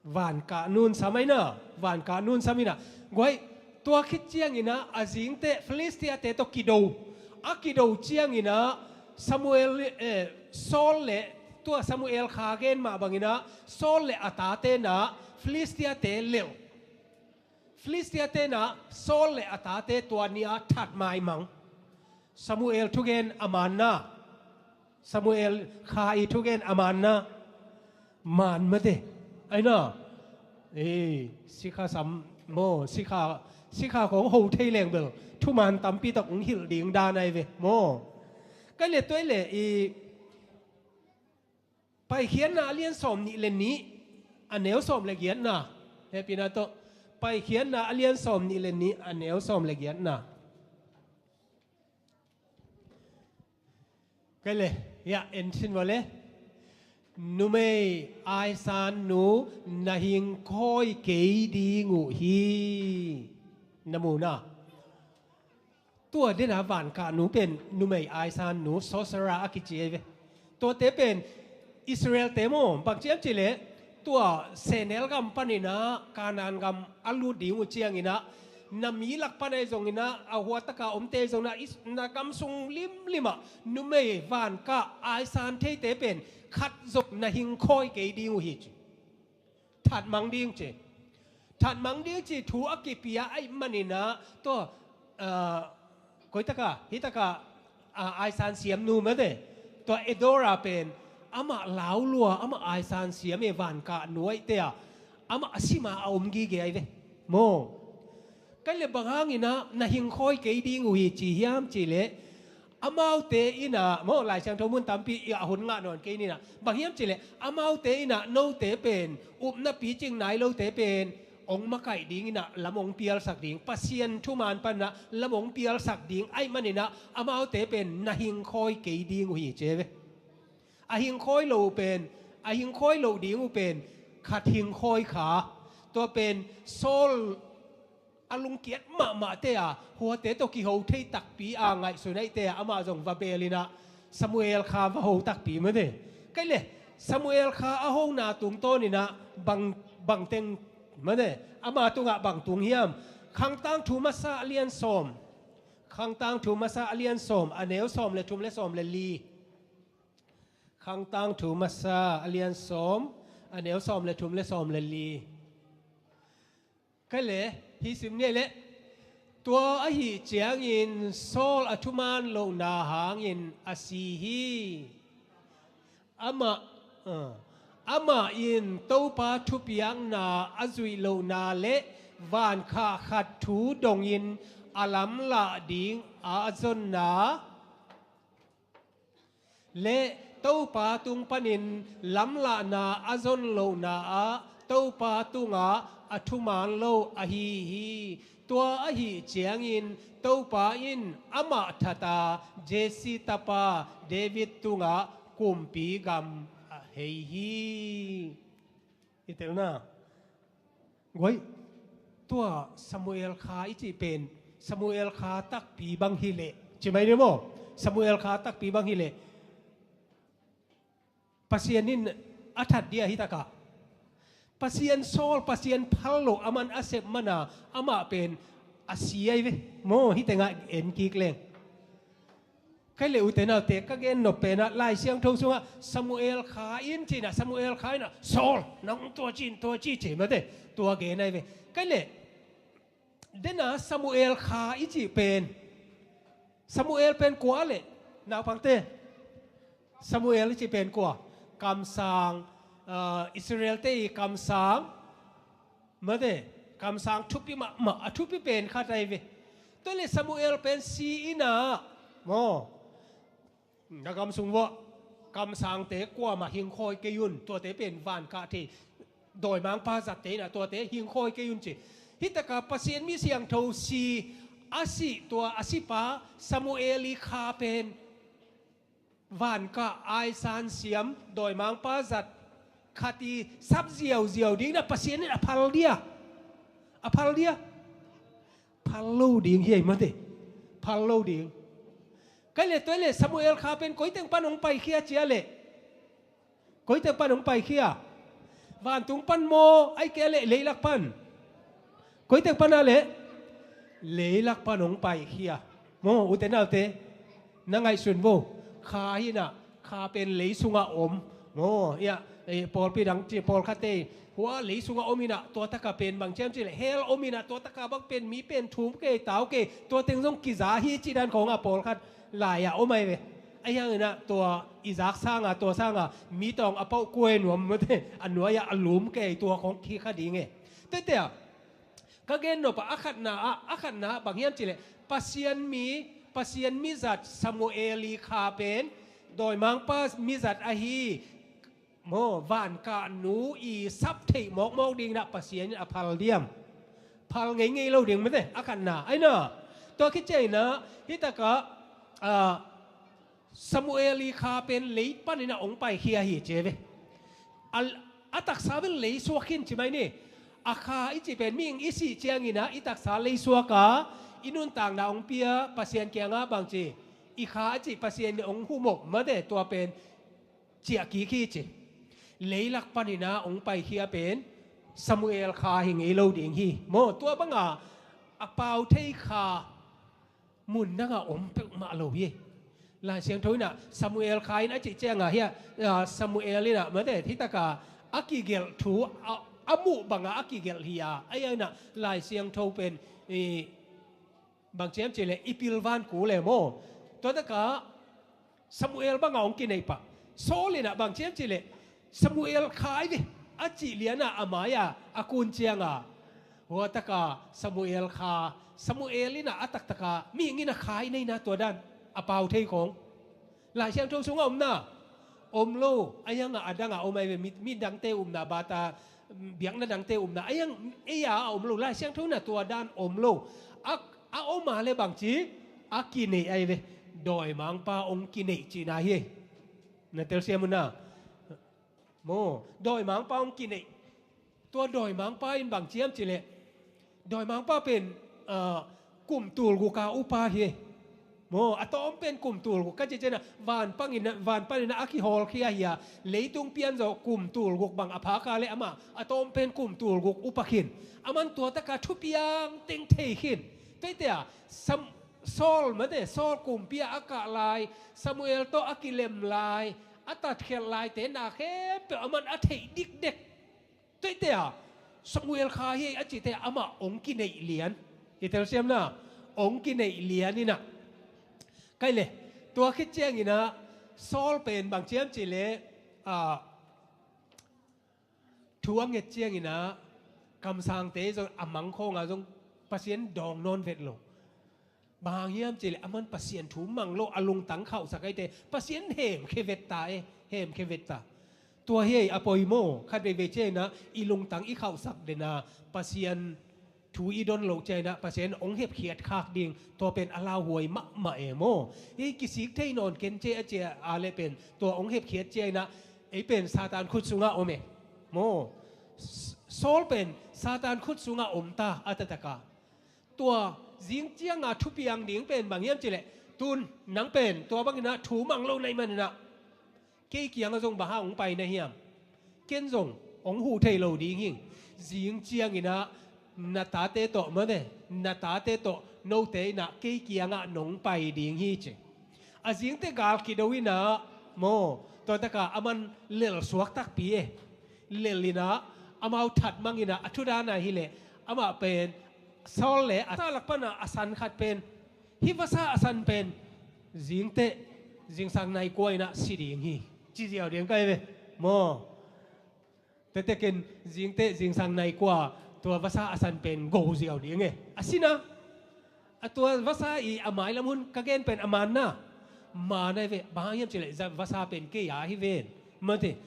van kahnu in sam ahi na, van kahnu in sam in ah. Guai, tua khit ciangin ah a zing teh Filistia-te tawh kido. A kido ciangin ah Samuel, eh, Saul le, tua Samuel kha gen mah bangin ah Saul le a tate in ah Filistia-te lelh. Filistia-te in ah Saul le a tate tua ni-a that maimang. Samuel thugen a man na. Samuel kha ii thugen a man na. Man mate. Ahi na. Ei, sikha sam maw, sikha, sikha khawng ho thei leng bel thuman tampi tak hong hilh ding dan ahi ve maw. Kai le, tua ih leh i Paikhiatna a lian sawm nih le nih, a neu sawm le giatna. Hehpihna tawh, Paikhiatna a lian sawm nih le nih, a neu sawm le giatna. Kai le, hiah en sin vua le. Numei aisan nu na hingkhawi kei ding uh hi. Na mu na. Tua dena vankahnu pen numei aisan nu, sorcerer a kici ahi ve. Tuate pen Israel-te maw, bang ci hiam cih leh, tua sehnel gam panin ah Kanaan gam a lut ding uh ciangin ah, na mi lak pan ahi zongin ah, a huataka omte ahi zongin ah, is-, na gam sung limlim ah numei vankah aisan theite pen khat zong na hingkhawi kei ding uh hi ci. Thatmang ding ci. Thatmang ding ci thu a kipia ahih manin ah, tua, ah, koitaka, hitaka, ah, aisan siamnu mate. Tua Edora pen, amah laulua, amah aisan siam e, vankahnu ahihte ah, amah a sima a om gige ahi ve. Maw. Kai le, bang hangin ah na hingkhawi kei ding uh hi ci hiam cih leh, amaute in ah, maw, Lai Siangtho mun tampi i a hun ngah nawn kei ni in ah, bang hiam cih leh, amaute in ah note pen, upna picing nai lote pen, hong makaih ding in ah, lam hong pialsak ding, Pasian thuman pan ah lam hong pialsak ding ahih manin ah, amaute pen na hingkhawi kei ding uh hi ci ve. A hingkhawi lo uh pen, a hingkhawi lo ding uh pen, khat hingkhawi kha. Tua pen Saul a lungkiat mahmahte a, huate tawh kiho thei takpi a ngaihsun ahihte a, amah zong va beel in ah Samuel kha va ho takpi mate. Kai le, Samuel kha a hona tungtawn in ah bang, bang teng mate, ama tungah bang tung hiam? Khangtangthu Masa a lian sawm. Khangtangthu Masa a lian sawm, a neu sawm le thum le sawm le li. Khangtangthu Masa a lian sawm, a neu sawm le thum le sawm le li. Kai le, hih sim ni le. Tua ahih ciangin Saul a thuman lohna hangin a si hi. Amah, ah, amah in Topa thupiakna a zuih lohna le vankhah khat thu dongin a lamlah ding a zonna le Topa tung panin lamlahna a zon lohna ah Topa tungah a thuman lo ahi hi. Tua ahih ciangin Topa in amah thata Jesse tapa David tungah kumpi gam a hei hi. I telna guai, tua Samuel kha i cih pen Samuel kha takpi bang hileh, ci mai ni maw? Samuel kha takpi bang hileh Pasian in a that dia hitakah Pasian Saul, Pasian phal lo, aman a sep mana amah pen a si ai ve maw? Hite ngah en kik leng. Kai le ute naute, ka gen nop penah Lai Siangtho sungah Samuel kha in cinah, Samuel kha inah Saul nang tua cin tua ci ci mate, tua gen ai ve. Kai le dena Samuel kha i cih pen, Samuel pen kua le naupangte? Samuel i cih pen kua? Kamsang, ah, Israel te i kamsang mate, kamsang thupi mahmah, a thupi pen khat ai ve. Tua le Samuel pen si inah maw, na gam sung vua kamsangte kuamah hingkhawi kei un, tuate pen vankah thei, dawimangpa zatte inah tuate hingkhawi kei un ci. Hitaka Pasian mi siangtho si a sih, tua a sipa Samuel i kha pen vankah aisan siam dawimangpa zat khat i sap ziauziau ding na Pasian in a phal dia? A phal dia? Phal lo ding hi ai mate. Phal lo ding. Kai le tua le Samuel kha pen koiteng pan hong paikhia cia le, koiteng pan hong paikhia? Vantung pan maw, ai kei le leilak pan? Koiteng pana le leilak pan hong paikhia. Maw, ute naute, na ngaihsun vo. Kha hinah, kha pen lei sungah om maw? Ia, eh, pawlpi dang ci, pawlkhatte hua lei sungah om inah tua taka pen bang ciam ci le hell om inah tua taka bang pen mi pen thum kei tau kei, tua teng zong kiza hi ci dan khawngah pawlkhat lai-ah om ai ve. Ahi hanginah tua i zak sanga, tua sanga mi tawng a pauh kuai nuam mate, a nuai-ah a lum kei, tua khawng khi kha ding e. Tete ah ka gen nop ah a khatna ah, a khatna ah bang hiam ci le Pasian mi, Pasian mi zat Samuel i kha pen dawimangpa mi zat ahi maw, vankah nu i sap theih mawkmawk ding inah Pasian in a phal diam? Phal ngeingei lo ding mate, a khatna. Aina tua khit ciang inah hitakah, ah, Samuel i kha pen lei pan inah hong paikhia hi ci ve. A, a taksa bel lei suak khin ci mai ni. A kha i cih pen mihing i sih ciang inah i taksa lei suak a, i nuntakna hong pia Pasian kiangah bang ci, i kha a cih Pasian in hong humop mate, tua pen ciah kik hi ci. Leilak pan inah hong paikhia pen Samuel kha hi ngei lo ding hi maw? Tua banga a pau thei kha mun dangah om peuhmah lo hi. Lai Siangtho inah Samuel kha in a cih ciangah hiah, ah, Samuel inah mate, hitaka a kigelh thu a, a muh banga a kigelh hi a, ahi inah Lai Siangtho pen i bang ciam ci le i pilvan ku le maw? Tua taka Samuel banga hong kineih pah. Saul inah bang ciam ci le Samuel kha ai ve a cih liana a mai-a a kun cianga, hua taka Samuel kha, Samuel inah a taktaka mihing inah kha i neina tua dan a pau thei khawng Lai Siangtho sungah omna om lo. A ianga a danga om ai ve, mi, mi dangte umna bata, biakna dangte umna a iang, ei a om lo. Lai Siangtho inah tua dan om lo. A, a om a le bangci a kineih ai ve. Dawimangpa hong kineih cihna hi. Na telsiam una maw, dawimangpa hong kineih. Tua dawimangpa in bang ciam ci leh, dawimangpa pen, ah, kum tulguka upa hi. Maw, a tawm pen kum tulguk ka ci ciana, van pangin, van panin a kihawlkhia hi a, leitung pianzawh kum tulguk bang a phaka le amah a tawm pen kum tulguk upa khin. Aman tua taka thupiang teng thei khin. Tuaitea, Sam-, Saul mate, Saul kumpi a a kah lai, Samuel tawh a kilem lai, a tatkhelh laite na khempeuh aman a theih dikdek. Tuaitea, Samuel kha hi a cihte amah hong kineih lian. I telsiamna, Ong kineih lian inah. Kai le, tua khit cianginah Saul pen bang ciam cih leh, ah, thu a nget cianginah kamsangte zong a mangkhawnga zong Pasian dawng nawn vet lo. Bang hang hiam cih leh aman Pasian thu mang lo, a lungtang khauhsak aite Pasian hemkhia vet ta e, hemkhia vet ta. Tua hi a poimaw, khat veivei cianginah i lungtang i khauhsak dena Pasian thu i don loh cianginah Pasian ong hepkhiat khak ding, tua pen a lauhuai mahmah e maw. Ei kisik thei nawn ken ce a cia a le pen tua ong hepkhiat cianginah ei pen Satan khut sungah om e maw. Saul pen Satan khut sungah om ta a taktak a. Tua zing cianga thupiang ding pen bang hiam cih leh, tun nang pen tua banginah thu mang lo na hih maninah kei kiangah zong bang hang ong pai na hiam? Ken zong ong huh thei lo ding hi. Zing cianginah na tate tawh mate, na tate tawh note inah kei kiangah nong pai ding hi ci. A zingte gal kido inah maw, tua taka aman lel suak takpi e. Lel inah amau that mang inah a thudana hi leh, amah pen Saul le a sa lak pana a san khat pen, hih vasa a san pen zingteh zingsang nai kua inah si ding hi, ci ziau ding kai ve maw. Tetekin zingteh zingsang nai kua tua vasa a san pen go ziau ding e. A sina a tua vasa i a mailam hun ka gen pen a manna, manna hi ve. Bang hang hiam cih leh vasa pen kei a hi ven. Mate,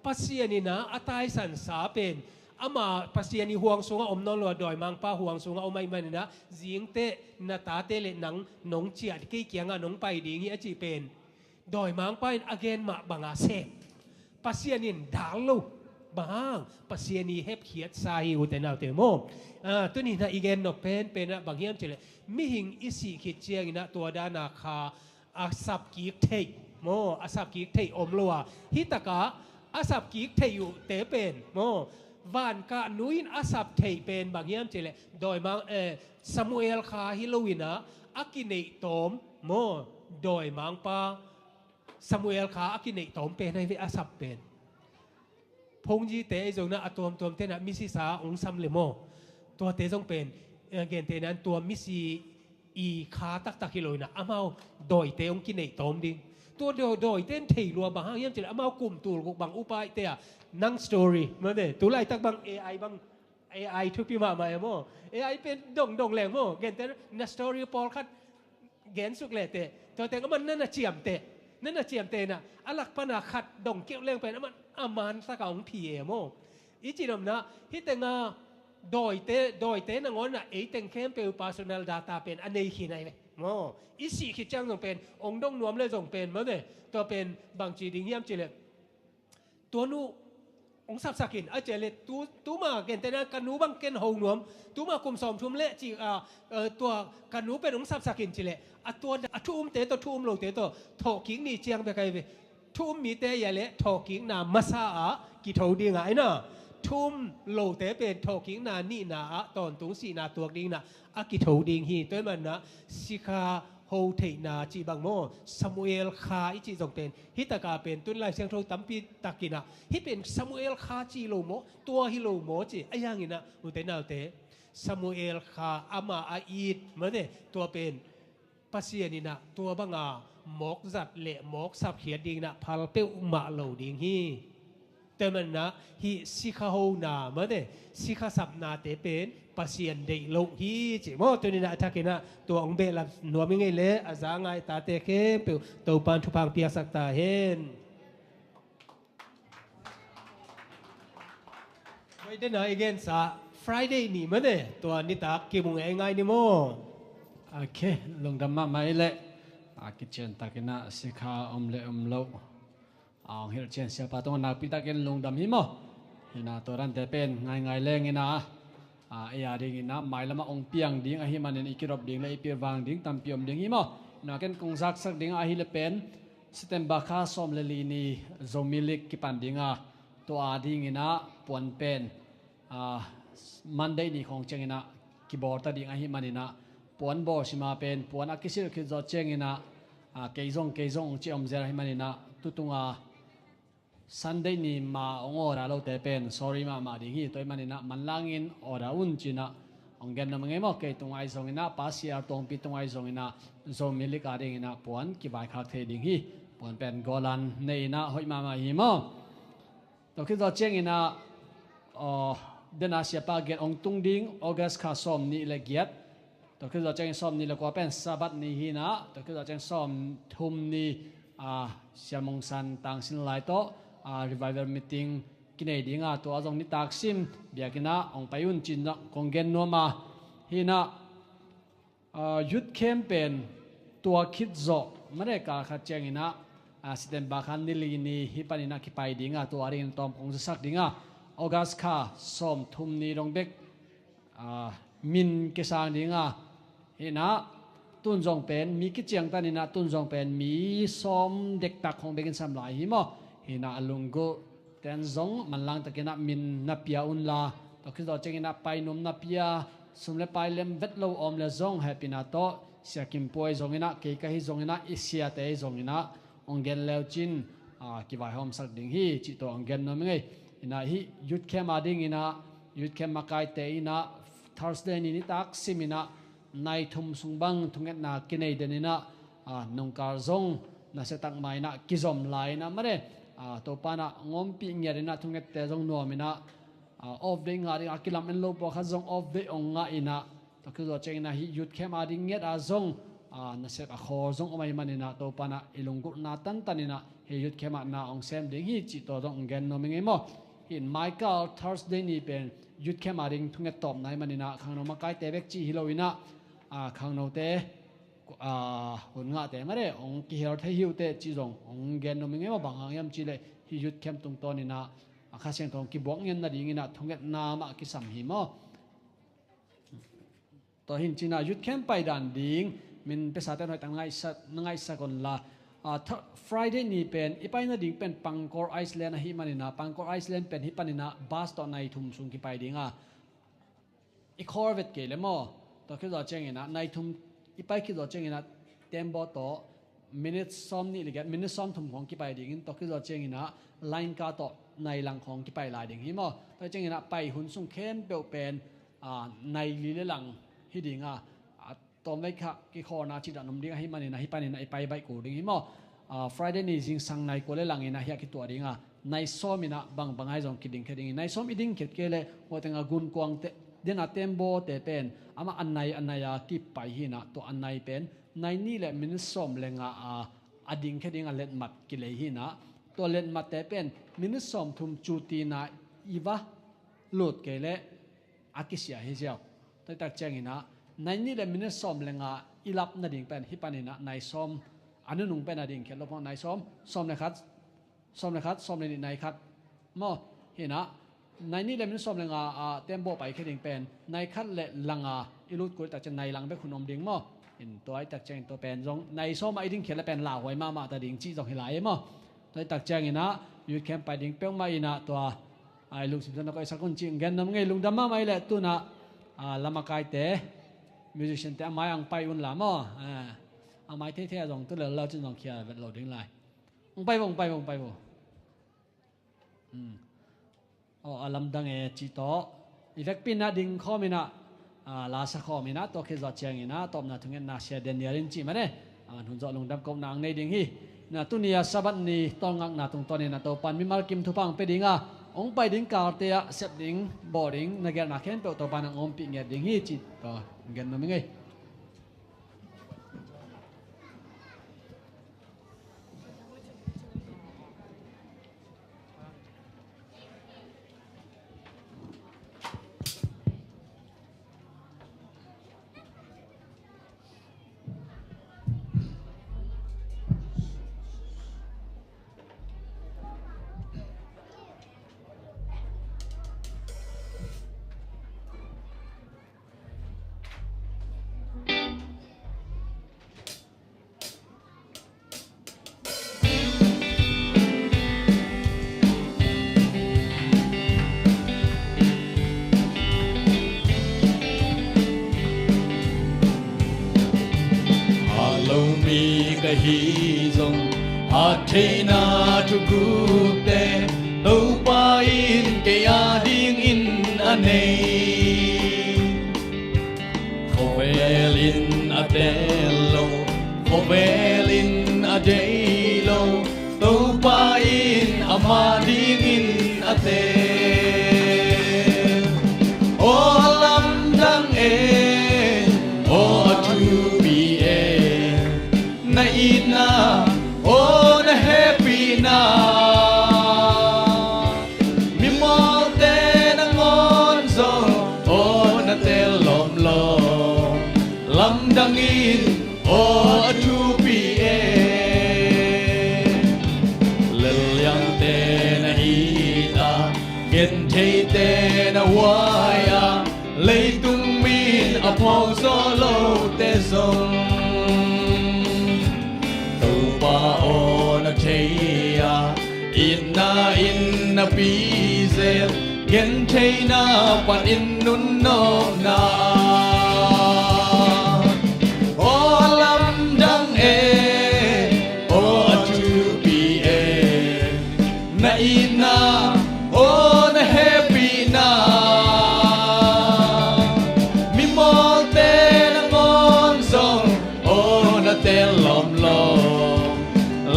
Pasian inah a taisan sa pen ama Pasian i huang sungah om nawn lo a, dawimangpa huang sungah om ahih maninah zingteh na tate le nang nong ciah kei kiangah nong pai ding hi a cih pen dawimangpa in a gen mah banga sem. Pasian in dal lo. Bang hang? Pasian i hepkhiatsa hi, ute naute maw. Ah, tuni na i gen nop penpenah bang hiam cih leh mihing i sih khit cianginah tua dana kha a sapkik theih maw, a sapkik theih om lo a, hih takah a sapkik theih uhte pen maw, vankah nu in a sap theih pen bang hiam cih leh dawimang, eh, Samuel kha hi lo inah a kineih tawm maw, dawimangpa Samuel kha a kineih tawm pen ahi ve a sap pen. Phongzite ahi zongna a tuamtuam tenah misisa ong sam le maw. Tuate zong pen, eh, gentehna in tua misi i kha taktak hi lo inah amau dawite ong kineih tawm ding. Tua daw, dawite in thei lua bang hang hiam cih leh amau kum tul guk bang upa ahihte ah nang story mate, tu laitak bang A I bang A I thupi mahmah e maw. A I pen dongdong leng maw. Gentehna story pawlkhat gensuk lehteh tua teng aman na na ciamteh, na na ciamteh inah a lak pana khat dong keuh leng pen aman a man saka hong phi e maw. I cinomna hih tenga dawite, dawite nangawnah ei teng khempeuh personal data pen a nei khin ahi ve maw. I sih khit ciang zong pen ong dong nuam le zong pen mate, tua pen bangci ding hiam cih leh tua nu ong sapsak in a cih leh tu, tuma gentehna ka nu bang ken ho nuam, tuma kum sawmthum le cih, ah, eh, tua ka nu pen ong sapsak in cih leh a tua a thu umte tawh thu um lote tawh thawhkik ni ciang bek ahi ve. Thu um mite ahi a leh thawhkikna masa ah kitho dingah aina, thu um lote pen thawhkikna nihna ah tawntung sihna tuak dinginah a kitho ding hi. Tua ahih manah sikha ho theihna cih bang maw, Samuel kha i cih zong pen hih taka pen tun Lai Siangtho tampi takinah hih pen Samuel kha ci lo maw, tua hi lo maw ci a, hianginah ute naute, Samuel kha ama a it mate, tua pen Pasian inah tua banga mawk zat le mawk sapkhiat dinginah phal peuhmah lo ding hi. Tua ahih manah hih sikha hona mate, sikha sapnate pen Pasian deih loh hi ci maw. Tuninah a thakinah tua ong behlap nuam i ngei le a za ngai tate khempeuh Topan thupha piaksak ta hen. Tua dena i gensa Friday ni mate, tua nitak kimu ngei ngai ni maw. Ok, lungdam mahmah i leh a kician takinah sikha om le om loh a ong hilh cian siapa tungah nakpi takin lungdam hi maw. Hina tua dante pen ngaingai leng ina, a, ei a dinginah mailamah ong piang ding ahih manin i kidop ding le i pilvang ding tampi om ding hi maw. Hina ken kong zaksak ding ahih le pen September kha sawm le li ni Zomi League kipan dinga tua a dinginah puan pen, a, Monday ni khawng cianginah kibawl ta ding ahih maninah puan bawl sima pen puan a kisilh khit zawh cianginah, a, kei zong kei zong ong ci om zel ahih maninah tutunga Sunday ni ma ong order lote pen sorry mahmah ding hi. Tua ahih maninah manlangin order un cinah Hong gen nuam ing ei maw, kei tungah ahi zongin ah, Pasiar Tuangpi tungah ahi zongin ah, Zomi League a dingin ah puan kivaikhak thei ding hi. Puan pen golan nei in ah hoih mahmah hi maw. Tua khit zawh ciangin ah, aw, den a siapa gen hong tung ding August kha sawm nih le giat. Tua khit zawh ciangin sawm nih le kua pen Sabbath ni hi in ah, tua khit zawh ciangin sawm thum ni, ah, Sia Mung San tangsin lai tawh, ah, revival meeting kinei ding a, tua zong nitak sim biakinn ah hong pai un ci-in zong kong gen nuam a. Hi in ah, ah, youth camp pen tua khit zawh, mare kal khat ciangin ah, ah, September kha ni li ni hih panin ah kipai ding a, tua a dingin tawm kong zasak ding a, August kha sawm thum ni dong bek, ah, min kisang ding a. Hi in ah, tun zong pen mi kiciangtan in ah, tun zong pen mi sawm dektak khong bekin sam lai hi maw. Hi in ah, a lunggulh ten zong manlang takin ah min na pia un la, tua khit zawh ciangin ah pai nuam na pia, sum le pai lem vet lo om le zong hehpihna tawh, Sia Kim Puai zongin ah, kei ka hi zongin ah, i siate zongin ah hong gen le uh cin, ah, kivaihawmsak ding hi cih tawh hong gen nuam ing ei. Hi in ah, hih youth camp a dingin ah, youth camp makaite in ah, Thursday ni nitak sim in ah, nai thum sung bang thungetna kinei den in ah, ah, nungkal zong nasia tak mah in ah kizom lai in ah, mare, ah, Topa in ah hong ompih ngiat in ah, thungette zong nuam in ah, ah, off day ngah ding a kilamen lo pawlkhat zong off day hong ngah in ah, tua khit zawh ciangin ah hih youth camp a ding ngiat a zong, ah, nasep a khawl zong om ahih manin ah, Topa in ah i lunggulhna tantan in ah hih youth camp ah na hong sem ding hi cih tawh zong hong gen nuam ing ei maw. Hih in maikal Thursday ni pen youth camp a ding thunget tawpna ahih manin ah, khangno makaite bek cih hi lo in ah, ah, khangnote, ah, hun ngahte mare hong kihel thei hi uh teh cih zong hong gen nuam ing ei maw. Bang hang hiam cih leh hih youth camp tungtawn in ah, ah, Kha Siangtho hong kibuak ngen nadingin ah thungetna mah kisam hi maw. Tua hi in ci-in ah, youth camp pai dan ding min pia sate in hoihtak na ngaihsak, na ngaihsak un la. Ah, Thur-, Friday ni pen i pai nading pen Pangkor Island ahih manin ah, Pangkor Island pen hih panin ah bus tawh nai thum sung kipai ding a, i khawl vet kei le maw. Tua khit zawh ciangin ah, nai thum i pai khit zawh ciangin ah, tembaw tawh minute sawm nih le giat, minute sawm thum khong kipai dingin, tua khit zawh ciangin ah line car tawh nai lang khong kipai lai ding hi maw. Tua ciangin ah pai hun sung khempeuh pen, ah, nai li le lang hi ding a, ah, tawm vei kha kikhawlna cih dan om ding ahih manin ah, hih panin ah i pai baih kul ding hi maw. Ah, Friday ni zingsang nai kua le lang in ah hih ah kituah ding a, nai sawm in ah bangbang ahi zong kidingkhia ding hi. Nai sawm i dingkhiat kei leh, hua teng a gunkuangte, den a tembawte pen amah a nai a nai a kipai hi in ah, tua a nai pen nai nih le minute sawm le nga a, a dingkhia ding a letmat kilei hi in ah, tua letmatte pen minute sawm thum cu tina i va lut kei leh a kisia hi ziau. Tua hi tak ciangin ah, nai nih le minute sawm le nga i lap nading pen hih panin ah nai sawm, a nunung pen a dingkhiat lo pong, nai sawm, sawm le khat, sawm le khat, sawm le nih, nai khat maw. Hi in ah, nai nih le minute sawm le nga a tembaw paikhia ding pen nai khat le lang a i lut kul tak ciang nai lang bek hun om ding maw. Hi in tua hi tak ciangin tua pen zong nai sawm a i dingkhiat le pen lauhuai mahmah ta ding cih zong hi lai maw. Tua hi tak ciangin ah, youth camp pai ding peuhmah in ah tua, ah, i lungsim tawh na koihsak un cih hong gen nuam ing ei. Lungdam mahmah ing ei. Leh tu-in ah, ah, lamakaite, musiciante a mai ah hong pai un la maw. Ah, a mai theithei a zong tu lel lo cin zong khia vet lo ding lai. Hong pai vo, hong pai vo, hong pai vo. Hmm. Aw, a lamdang e cih tawh i vekpi in ah ding khawm in ah, ah, la sa khawm in ah, tua khit zawh ciangin ah tawpna thungetna Sia Daniel in cih mah e. Ah, hun zawh lungdam kohna hong nei ding hi. Na tuni a Sabbath ni tawlngakna tungtawn in ah Topa'n mimal kim thupha hong pia ding a, hong pai ding kalte ah sep ding, bawl ding, na gelhna khempeuh Topa'n hong ompih ngiat ding hi cih tawh hong gen nuam ing ei. A lo mi ka hi zong, a theihna thugukte Topa in kei a dingin a nei. tel lo, khawvel in a deih lo, Topa in amah dingin a tel. Aw lamdang e, aw a thupi e, na itna, aw na hehpihna. Mimawlte nangawn zong aw na tel lawmlawm, lamdang in aw a thupi e. Lelliangte na it a, gentheite na huai a, leitung min a phawk zawh lote zong Topa aw na thei a, itna in na pizel, gentheihna panin nunnawkna. Aw lamdang e, aw a thupi e, na itna, aw na hehpihna. Mimawlte nangawn zong aw na tel lawmlawm,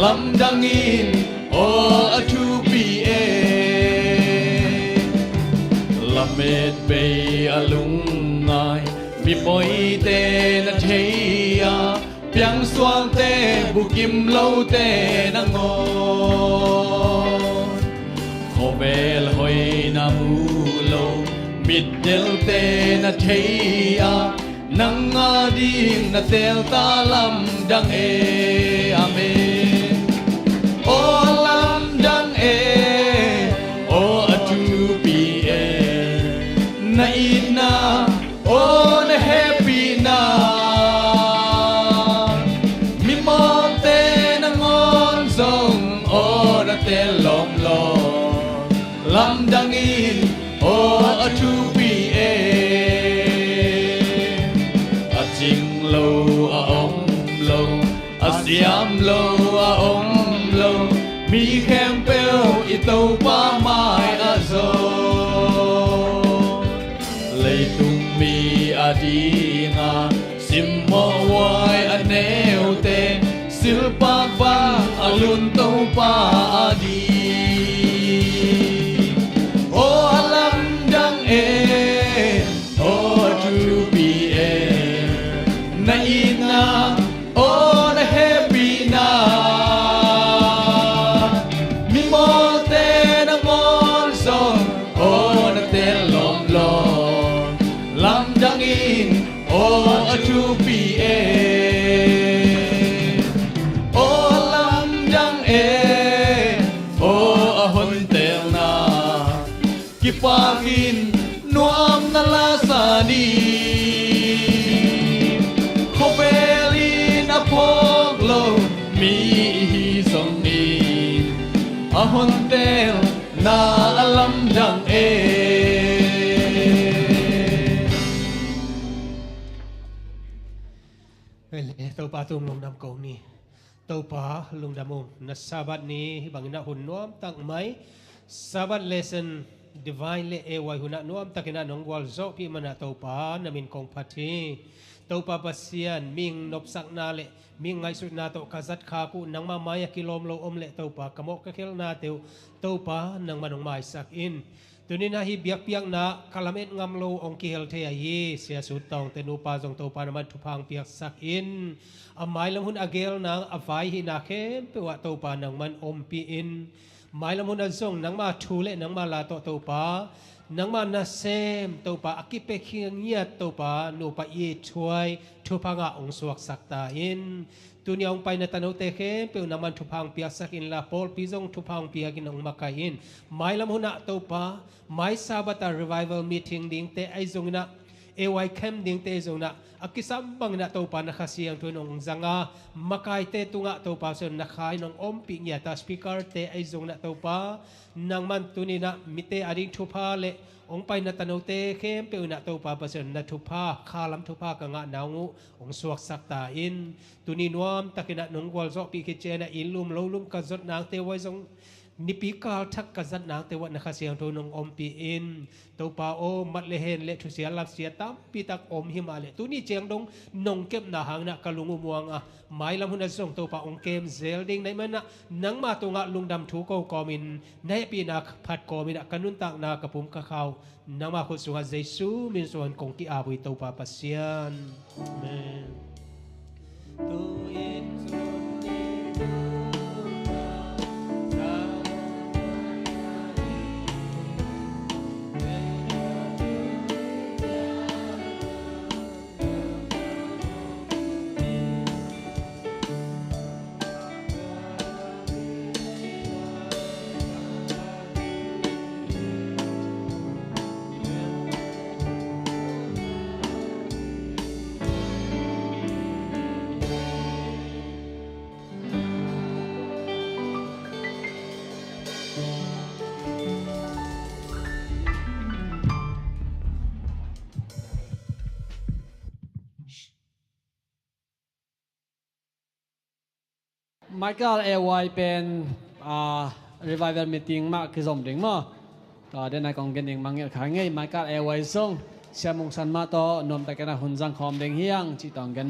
lamdang in aw a thupi e. Lamet bei a lungngai mipawite na thei a, piangsuangte bukim lote nangawn, khawvel hoihna mu lo mitdelte na thei a, nang a ding na tel ta, lamdang e. Amen. Aw lamdang e, aw a thupi e, na itna, aw na hehpihna. Mimawlte nangawn zong aw na tel lawmlawm, lamdang in aw a thupi e. A cing lo a om lo, a siam lo a om lo, mi khempeuh i Topa mai ah zaw. Leitung mi a dinga simmawh huai a neute, silpak bang a lun Topa a ding. Aw a lamdang e, aw a thupi e, na itna, aw na hehpihna. Mimawlte nangawn zong aw na tel lawmlawm, lamdang in aw a thupi e. Aw lamdang e, aw a hontelna, kipak in nuamna la sa ni. Khawvel in a phawk lo mi i hi zongin, a hontelna a lamdang e. Topa tung lungdam ko ni. Topa lungdam ung, na Sabbath ni hih bangin ah hun nuamtak mai, Sabbath lesson, divine le A Y hun ah nuamtakin ah nong gualzawhpih man ah Topa na min kong phat hi. Topa Pasian, mihing nopsakna le mihing ngaihsutna tawh ka zat khak uh, nangmah mai-ah kilawm lo om leh Topa ka mawh ka khelhnate uh Topa nangmah nong maisak in. Tuni-in ah hih biakpiakna ka lamet ngam lo hong kihel thei ahi Sia Sut Tawngte nupa zong Topa nangman thupha hong piaksak in. A mailam hun a gelna a vai hihna khempeuh ah Topa nangman ompih in. Mailam hun ah zong nangma thu le nangma la tawh Topa, nangma nasem Topa, a kipia khin ngiat Topa nupa i thuai thupha ngah hong suaksak ta in. Tuni a hong paina tanote khempeuh nangman thupha hong piaksak inla, pawlpi zong thupha hong piakin hong makai in. Mailam hun ah Topa, mai Sabbath ah revival meeting dingte ahi zongin ah, A Y camp dingte ahi zongin ah, a kisam bangin ah Topa na Kha Siangtho in hong zang a, makaite tungah Topa Pasian na Kha in hong ompih ngiat a, speaker-te ahi zongin ah Topa, nangman tuni-in ah mite ading thupha le hong paina tanote khempeuh in ah Topa Pasian na thupha, khalam thupha ka ngahna hong uh hong suaksak ta in. Tuni nuamtakin ah nong gualzawhpih khit ciangin ah inn lum lo lum ka zot nangte uh ahi zong Nipi kal thak ka zat nangte uah na Kha Siangtho nong ompih in, Topa aw, mat le hen le thusia lapsia tampi tak om hi mah leh tuni ciang dong nong kepna hangin ah ka lung um uang a, mailam hun ah zong Topa hong kem zel ding na hih manin ah nangma tungah lungdam thu ko kawmin na hehpihna phat kawmin ah ka nuntakna ka pum ka khau nangma khut sungah Jesu min suang kong ki-ap uh hi Topa Pasian. Amen. Michael A Y pen, ah, revival meeting mah kizom ding maw? Tua den a kong gen ding mangngilh kha ngei. Michael A Y zong Sia Mung San mah tawh nuamtakin a hun zang khawm ding hi hang cih tawh gen